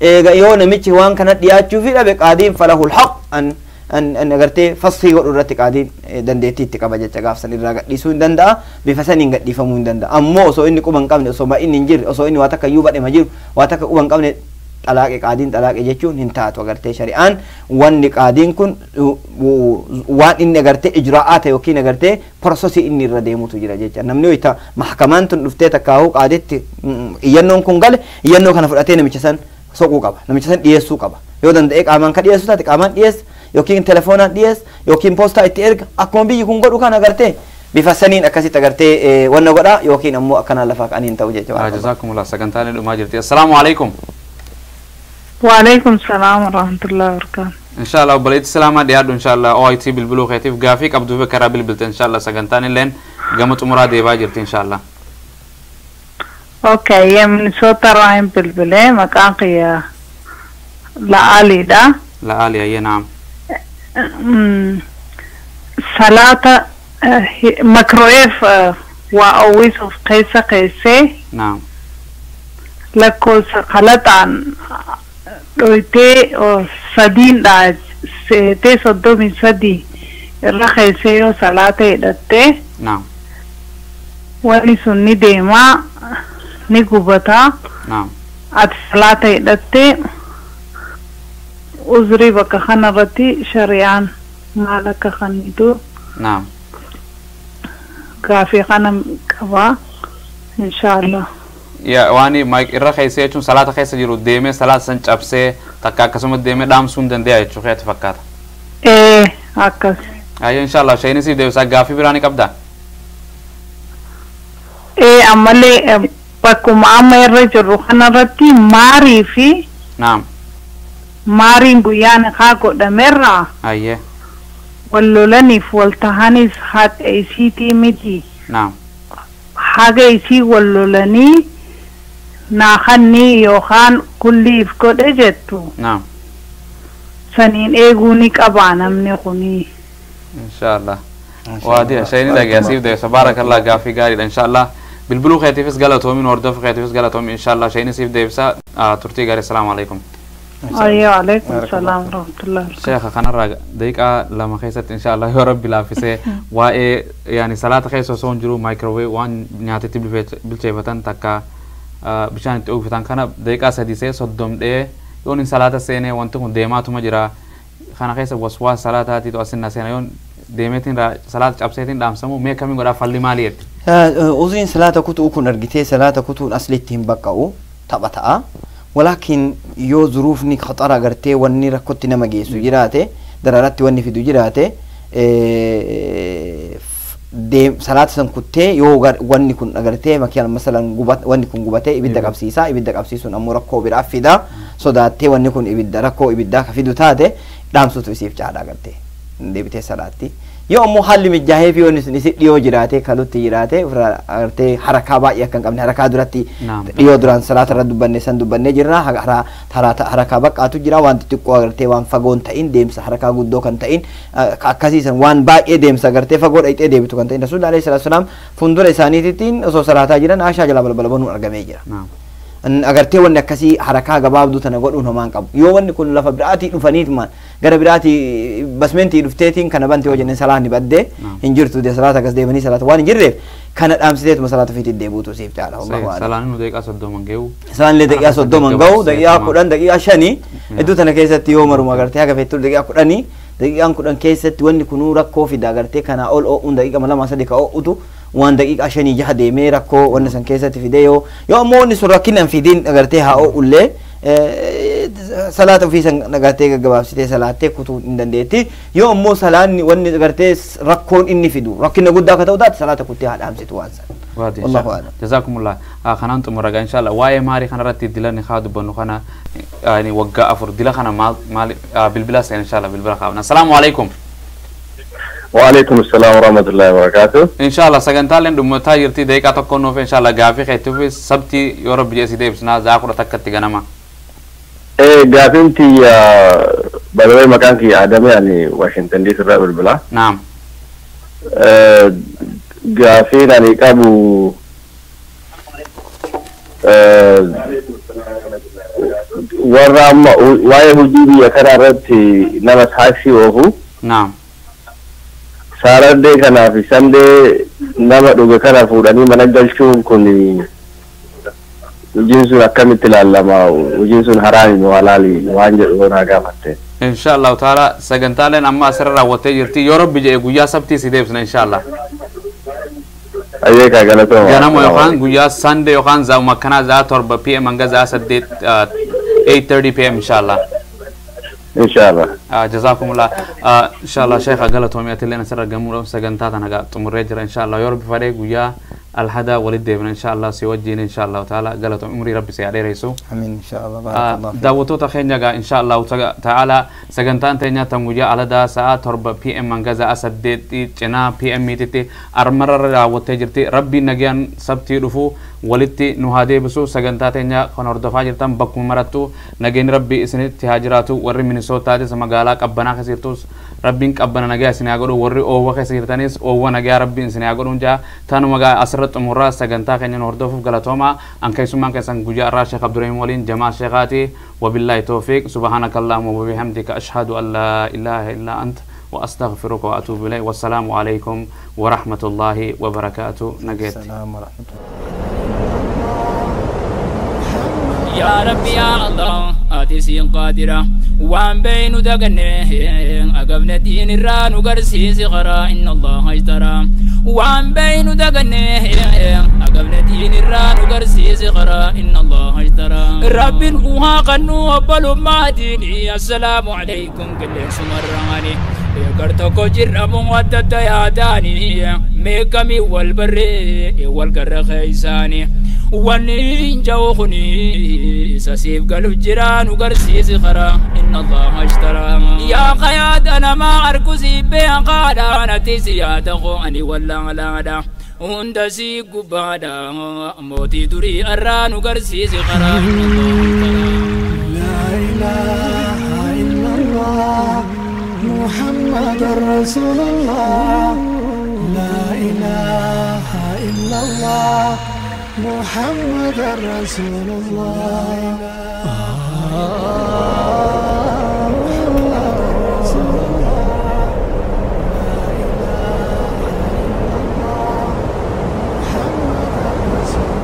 eega yoo namichi waan kana dhiyaachuu fi dhabe qaadiin falahul haq an an agartee fasii godhu irratti qaadiin dandeettii itti qaba jecha gaafsan irraa gadhiisuu hin danda'a bifa saniin gadhiifamuu hin danda'a ammoo osoo inni quba hin qabne osoo inni hin jirre osoo inni waa takka iyyuu badhema jiru waa takka quba hin qabne xalaaqe qaadiin xalaaqe jechuun hin taatu agartee shari'aan wanni qaadiin kun waan inni agartee ijraa'aata yookiin agartee prosesii inni irra deemutu jira jecha namni wayita mahkamaan tun dhuftee takkaahuu qaaditti iyyannoon kun gale iyyannoo kana fudhatee namicha san soquu qaba namicha san dhiyeessuu qaba yoo danda'e qaamaan ka dhiyeessu taate qaamaan dhiyeessa yookiin telefoonaan dhiyeessa yookiin poostaa itti erga akkuma biyyi kun godhu kan agartee bifa saniin akkasitti agartee wanna godha yookiin ammoo akkanaan lafaa ka'anii hin ta'u jecha.
Jazaakumullah sagantaalee dhumaa jirti. Assalaamu alaikum.
وعليكم السلام ورحمة الله وبركاته.
إن شاء الله obboleetti salaamaa dhiyaadhu إن شاء الله OIT bilbiluu keetiif gaafii qabduu fi karaa bilbilte إن شاء الله sagantaan illeen Gama xumuraa deebaa jirti inshallah.
Okay, Minnesota irraa bilbilee maqaan kiyya La'aaliidha.
La'aali ayyee naam.
Salaata makro'eef waa uwwisuuf keessa keessee.
Naam.
Lakkoofsa qalaxaan dhoytee sadiin dha seetee 33 irra keessee yoo salaata hidhattee.
Naam.
Wanni sun ni deemaa ni gubataa.
Naam.
Ati salaata hidhattee uzrii bakka kanarratti shari'aan maal akka kaniitu.
Naam.
Gaafii kana qabaa inshaallah.
Ya waani maayik irra keessee jechuun salaata keessa jiru deemee salaata san cabsee takka akkasuma deemee dhaamsuu hin danda'a jechuu keetti fakkaata.
Ee akkas.
Ayyee inshaallah shayni siif deebisaa gaafii biraa ni qabdaa?
Ee ammallee bakkuma amma irra jirru kanarratti maarii fi.
Naam.
Maariin guyyaan haa godhamerraa.
Ayyee.
Wal lolaniif wal tahanis haqa isiitii miti.
Naam.
Haga isii wal lolanii naahanni yookaan kulliif godhe jettu.
Naam.
Saniin eeguu ni qabaa namni kuni.
Inshaallah. Waadiya shayni dhagaasiif deebisa baarakallah gaafii gaariidha inshaallah. Bilbiluu keetiifis galatoomin hordofu keetiifis galatoomin inshaallah shayni siif deebisa turtii gaarii assalaamu alaikum.
Ayyo alaikum salaam warahmatullahi.
Sheekha kanarraa daqiiqaa 2 keessatti inshaallah yoo rabbi laaffisee waa'ee yaani salaata keessa osoo hin jiru maayikirooweev waan nyaatatti bilcheeffatan takka bishaan itti uwwifatan kana daqiiqaa 3 see 30 dhee yoon hin salaata seenee wanti kun deemaatuma jira kana keessa waswaas salaataatiitu asinna seena yoon deemeetiin salaata cabseetiin dhaamsamu mee kamiin godhaa falli maali jetti?
Uzriin salaata kutuu kun argitee salaata kutuun aslitti hin baqqa'u tapha ta'a. Walaakin yoo zuruufni khaxara agartee wanni rakkotti nama geessu jiraate dararatti wanni fidu jiraate salaata san kuttee yoo wanni kun agartee makiyan masalan wanni kun gubatee ibidda qabsiisa ibidda qabsiisuun ammoo rakkoo biraa fida sodaattee wanni kun ibidda rakkoo ibiddaa ka fidu taate dhaamsuutu isiif caala agartee deebitee salaatti. Yoo ammoo haalli mijaa'ee fi wanni sun isi dhiyoo jiraate kalutti jiraate ofirraa agartee harakaa baay'ee akka hin qabne harakaa duratti dhiyoo duraan salaata irra dubbanne san dubbannee jirra harakaa baqqaatu jira waan xixiqqoo agartee waan fagoon ta'in deemsa harakaa guddoo kan ta'in akkasiisan waan baay'ee deemsa agartee fagoo dhaqxee deebitu kan ta'in rasuulli alayhi salaatu wasalaam fuuldura isaaniitiin osoo salaataa jiran Aashaa jalaa balbala banuun argamee jira. Agartee wanni akkasii harakaa gabaabduu tana godhuun homaan qabu yoo wanni kun lafa biraatii dhufaniituma gara biraatii basmentii dhufteetiin kana bante yoo jenneen salaanni baddee hin jirtu de salaata akkas deemanii salaata waan hin jirreef kana dhaamsiteetuma salaata ofiitti deebuutu siif caala.
Salaanni nu daqiiqaa 30 ga'u.
Salaanni daqiiqaa 30 ga'u daqiiqaa 10 daqiiqaa 5 iddoo tana keessatti yoo maruma agartee haga feetu daqiiqaa 10 daqiiqaan 10 keessatti wanni kunuu rakkoo fida agartee kanaa ol oo'uun daqiiqa 2 3 ka oo'utu waan daqiiqaa 5 6 deemee rakkoo wanni san keessatti fidee yoo ammoo wanni sun rakkina hin fidin agartee haa oo'ullee salaata ofii san agartee gaggabaabsitee salaattee kutuu hin dandeetti yoo ammoo salaanni wanni agartee rakkoon inni fidu rakkina guddaa akka ta'u taate salaata kuttee haa dhaamsitu waan san.
Wallahu a'lam. Jazakumullah. Kanaan xumura gaa inshallah waa'ee maarii kanarratti dilanni haa dubbannu kana waggaa 4 dila kana maal bilbila seen inshallah bilbila qaabna. Assalaamu alaikum.
وعليكم السلام ورحمة الله وبركاته.
إن شاء الله سجنتالين دمتا يرتي دقيقة تكون في إن شاء الله قافي خيتو في سبتي يورب جيسي ديبسنا زاكورة تكتي غنما.
إيه قافي بدوي مكانك آدم يعني واشنطن دي سي بالبلا.
نعم.
قافي يعني كابو ورا وايه هجيبي يكررت نمس حاكسي وهو.
نعم.
Saarandee kanaa fi sandee nama dhuge kana fuudhanii mana galchuun kun hojiin sun akkamitti ilaalama? Hojiin sun haraami moo halaali waan jedhu naa gaafatte.
Inshallah taala sagantaaleen amma asirra raawwattee jirti yoo rabbi jedhe guyyaa sabtii si deebisna inshallah.
Ayyee kaa galatooma.
Ganama yookaan guyyaa sandee yookaan zaa'uma akkanaa za'a 7 pm hanga za'a 8 8:30 pm inshallah.
إن شاء الله.
جزاكم الله. إن شاء الله شيخ قالتهم يأتي لنا سر الجمهور سجنتات أنا قاعد تمر إن شاء الله يا رب فريق ويا Alhada walitti deebina insha Allah si wajjin insha Allahu ta'ala. Galata umrii rabbi si haa dheeressu.
Amiin, insha Allah, barakallahu fiik.
Daawwattoota keenya gaa, insha Allahu ta'ala sagantaan teenya tan guyyaa aladaa sa'a 7 PM hanga sa'a 8 cinaa PM titti armarra raawwattee jirti. Rabbiin nagayaan sabtii dhufu walitti nu haa deebisu. Sagantaa teenya kan hordofaa jirtan bakkuma marattu nageenyi rabbi isinitti haa jiraatu. Warri Minisootaatis magaalaa qabbanaa keessa jirtus rabbiin qabbana nagaa isin haa godhu. Warri oowwa keessa jirtanis oowwa nagaa rabbiin isin haa godhuun jaa. Tanuma gaa asirratti xumurraa. Sagantaa keenya nu hordofuuf galatoomaa. An keessummaan keessan guyyaa irraa Sheekh Abdurrahim waliin Jamaa Sheekhaati. وبالله توفيق. سبحانك اللهم وبحمدك، أشهد أن لا إله إلا أنت، وأستغفرك وأتوب إليك. والسلام عليكم ورحمة الله وبركاته. نجيت.
السلام ورحمة الله.
يا ربي يا الله، ati siin qaadira. Waan beeynu daganne agabne diin irraa nu garsiisi karaa. Inna Allaha ishtara. Waan beeynu daganne agabne diin irraa nu garsiisi karaa. Inna Allaha ishtara. Rabbiin uhaa qannu obbolummaa diini. Assalaamu alaykum qilleensumarraani gar tokko jirramu adda adda yaadaani meeqamii wal barree wal garra keeysaani. Wanni hin ja'u kuni isa siif galu jira nu garsiisi karaa. Inna Allaha ishtara. Yaa qayaada namaa arku sii beekaadha. Ati si yaada koo ani wallaalaadha. Hunda sii gubbaadha. Mootii durii arraa nu garsiisi karaa. Inna Allaha ishtara.
لا إله إلا الله محمد رسول الله. لا إله إلا الله محمد رسول الله. محمد رسول الله. لا إله إلا الله محمد رسول.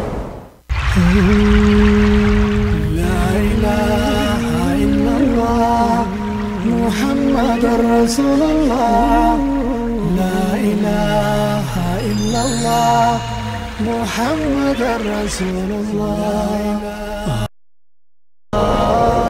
لا إله إلا الله محمد رسول الله. لا إله إلا الله محمد رسول الله.